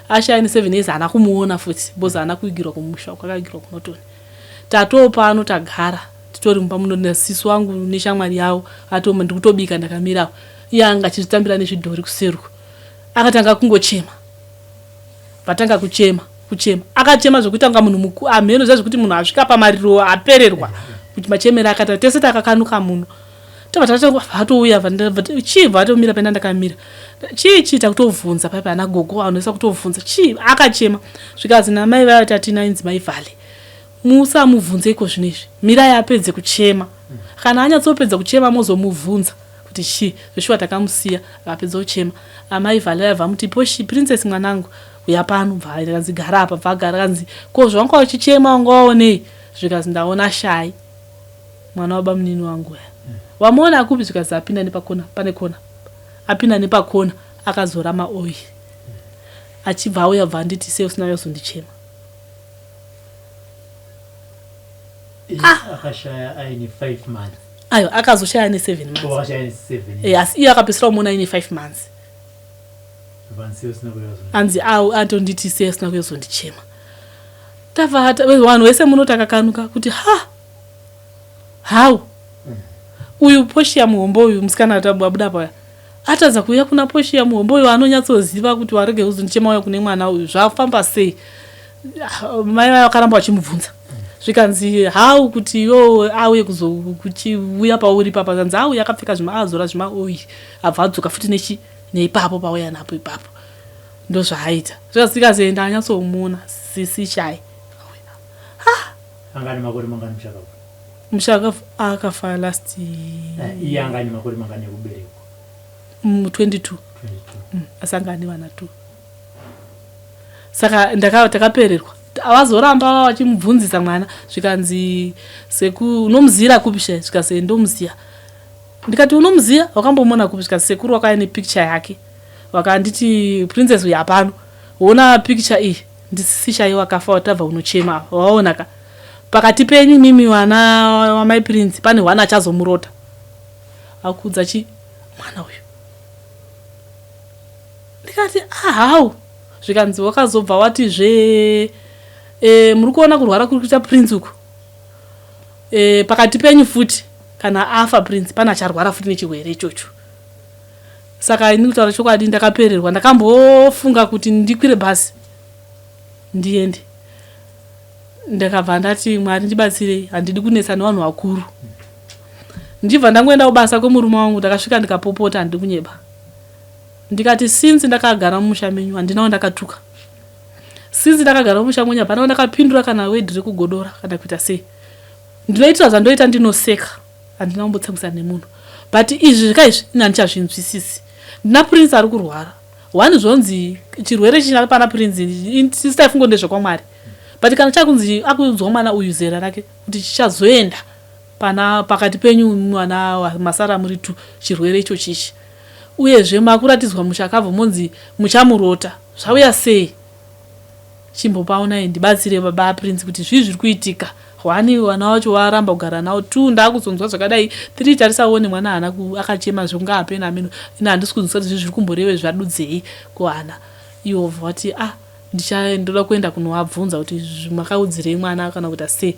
B: Ashaya ane 7 years haana kumuona futi because haana kuigirwa kumusha uko akaigirwa kuNorton. Tatoo pano tagara titori mumba muno nasisi wangu neshamwari yavo atoma ndikutobika ndakamira apo. Iye anga achizvitambira nezvidhori kuseri uko. Akatanga kungochema. Vatanga kuchema kuchema. Akachema zvekuita kunga munhu mukuru hameno zviya zvekuti munhu asvika pamariro apererwa kuti machemero akaita tese takakanuka muno. Tobva tatouya chii vatomira penda ndakamira. Chii chii takutobvunza paipa ana gogo anoisa kutobvunza chii akachema zvikanzi namai vaya tatina inzi mai Vale. Musamubvunze iko zvino izvi mirai apedze kuchema kana anyatsopedza kuchema mozomubvunza kuti chii zveshuwa takamusiya akapedza kuchema amai Vale vabva vamuti Poshi princess mwanangu huya pano bva akanzi gara apa bva agara akanzi ko zvawanga uchichema wanga waonei zvikanzi ndaona Shai mwana wabamunini wangu uya wamuona kupi zvikanzi apinda nepakona pane kona apinda nepakona akazora maoil achibva auya bva anditi sei usina kuzondichema
A: Ah. Akashaya aine 5 months.
B: Ayo akazoshaya ane 7 months.
A: Oh, akashaya ane 7.
B: Eh, asi iye akapedzisira kumuona aine 5 months. Anzi au atonditi sei usina kuyozondichema. Tava vanhu vese muno takakanuka kuti ha how uyu Portia muhombe uyu musikana abuda paya atadza kuuya kuna Portia muhombe uyu anonyatsoziva kuti warege kuzondichema uya kune mwana uyu zvafamba sei ah, mai vaya vakaramba vachimubvunza zvikanzi how kuti iwo auye kuzokuchiuya pauri papa zvanzi auya akapfeka zvima azora zvima oyi abva adzoka futi nechi neipapo pauya napo ipapo ndozvaaita zvikazikazi enda anyatsomuona sisi chai
A: ha Anga ane makore mangani mushakabvu?
B: Mushakabvu akafa last
A: eh, iye anga ane makore mangani ekuberekwa?
B: 22. 22. Asi anga ane vana 2. Saka ndaka takapererwa. Avazoramba vachimubvunzisa mwana zvikanzi seku unomuziira kupi she zvikanzi ndomuziya. Ndikati unomuziya wakambomuona kupi zvikanzi sekuru wakauya nepicture yake. Vakanditi princess uyu hapano. Wona picture iyi Ndisisi chaivo vakafa watabva kunochema ava waona ka pakati penyu imimi vana wamai Prince pane hwana achazomurota akuudza chi mwana uyu ndikati ahau ah, zvikanzi wakazobva watizve e, muri kuona kurwara kuri kuita Prince uku e, pakati penyu futi kana afa Prince pane acharwara futi nechirwere ichocho Saka ini kutaura chokwadi ndakapererwa ndakambofunga kuti ndikwire bhazi ndiende ndakabva ndati mwari ndibatsirei handidi kunetsa nevanhu vakuru ndichibva ndangoenda kubasa kwemurume wangu ndakasvika ndikapopota handidi kunyeba ndikati since ndakagara mumusha menyu handina wandakatuka since ndakagara mumusha mwenyu hapana wandakapindura kana wedhi rekugodora kana kuita sei ndinoitira zvandoita ndinoseka Handina kumbotsamwisana nemunhu but izvi zvika izvi ini handichazvinzwisisi. Ndina Prince ari kurwara. One zvonzi chirwere china pana Prince sisi taifunga ndezvekwaMwari. But kana chakunzi akuudzwa mwana uyu zera rake kuti chichazoenda pana pakati penyu mwana masara muri two chirwere icho chichi. Uyezve makuratidzwa mushakabvu monzi muchamurota. Zvauya sei? Chimbopaonai ndibatsire baba Prince kuti zvii zviri kuitika. One vana vacho varamba kugara nawo, two ndakuzonzwa zvakadai, three tarisa uone mwana haana akachema zvekunge apena ameno. Ini handisi kunzwisisa kuti zvii zviri kumboreve zvadudzei kuana. Ivo vobva vati ah ndicha ndoda kuenda kunovabvunza kuti makaudzirei mwana kana kuita sei.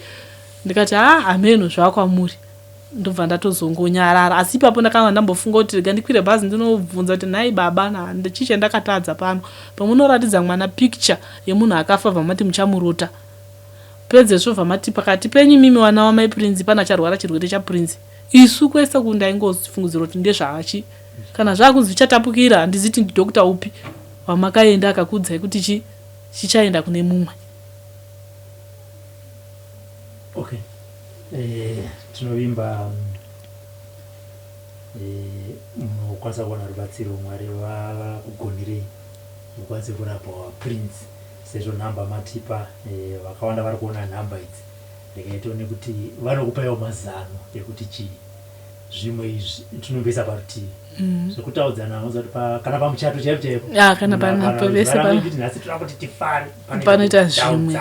B: Ndikati haa hameno zvava kwamuri. Ndobva ndatozongonyarara asi ipapo ndakanga ndambofunga kuti rega ndikwire bhazi ndinobvunza kuti nhai baba chii chandakatadza pano pamunoratidza mwana picture yemunhu akafa bva mati muchamurota pedzezvo bva mati pakati penyu imimi vana wamai Prince pane acharwara chirwere chaPrince Isu kwese uku ndaingofungidzira kuti ndezvaachi kana zvakunzi zvichatapukira handizi kuti ndidhokta upi wamakaenda akakuudzai kuti chi chichaenda kune mumwe.
A: Okay. Eh, tinovimba eh, munokwanisa kuwana rubatsiro Mwari vakugonerei mukwanise kurapwa Prince sezvo nhamba matipa eh, vakawanda vari kuona nhamba idzi regai tione kuti vanokupaiwo mazano ekuti chii zvimwe izvi tinomboisa parutivi mm. zvekutaudzana mm. kuti kana pamuchato chaipo chaipo
B: ah, kana pavese
A: nhasi toda kuti tifare
B: panoita zvimwe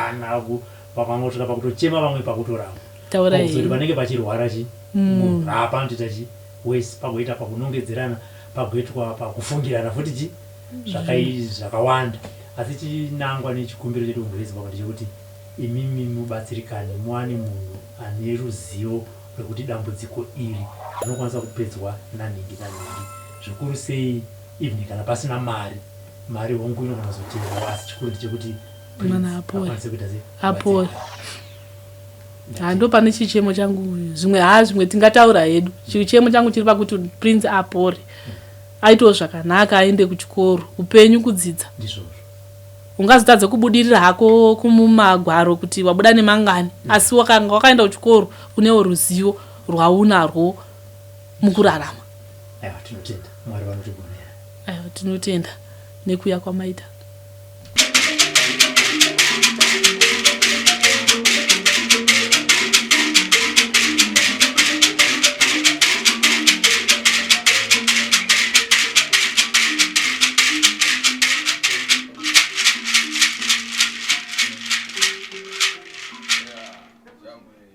A: vakangosvika pakutochema vamwe pakutoramba taura panenge pachirwara chi mm. munhu haapanotoita chi wese pagoita pakunongedzerana pagoitwa pakufungirana futi chi mm. zvakawanda asi chinangwa nechikumbiro chedu kumhuri yezimbabwe ndechekuti imimi mubatsirikane muwane munhu ane ruzivo rwekuti dambudziko iri rinokwanisa kupedzwa nanhingi nanhingi zvikuru sei even kana pasina mari mari hongu inogona kuzotengawo asi chikuru ndechekuti
B: mwana apore apore ha ndo pane chichemo changu zvimwe ha zvimwe tingataura hedu chichemo changu chiri pakuti prince apore aitewo zvakanaka aende kuchikoro upenyu kudzidza ungazotadze kubudirira hako kumumagwaro kuti wabuda nemangani mm. asi wakanga wakaenda kuchikoro unewo ruzivo rwaunarwo mukurarama
A: aiwa tinotenda mwari vanotigonera
B: aiwa tinotenda nekuya kwamaita.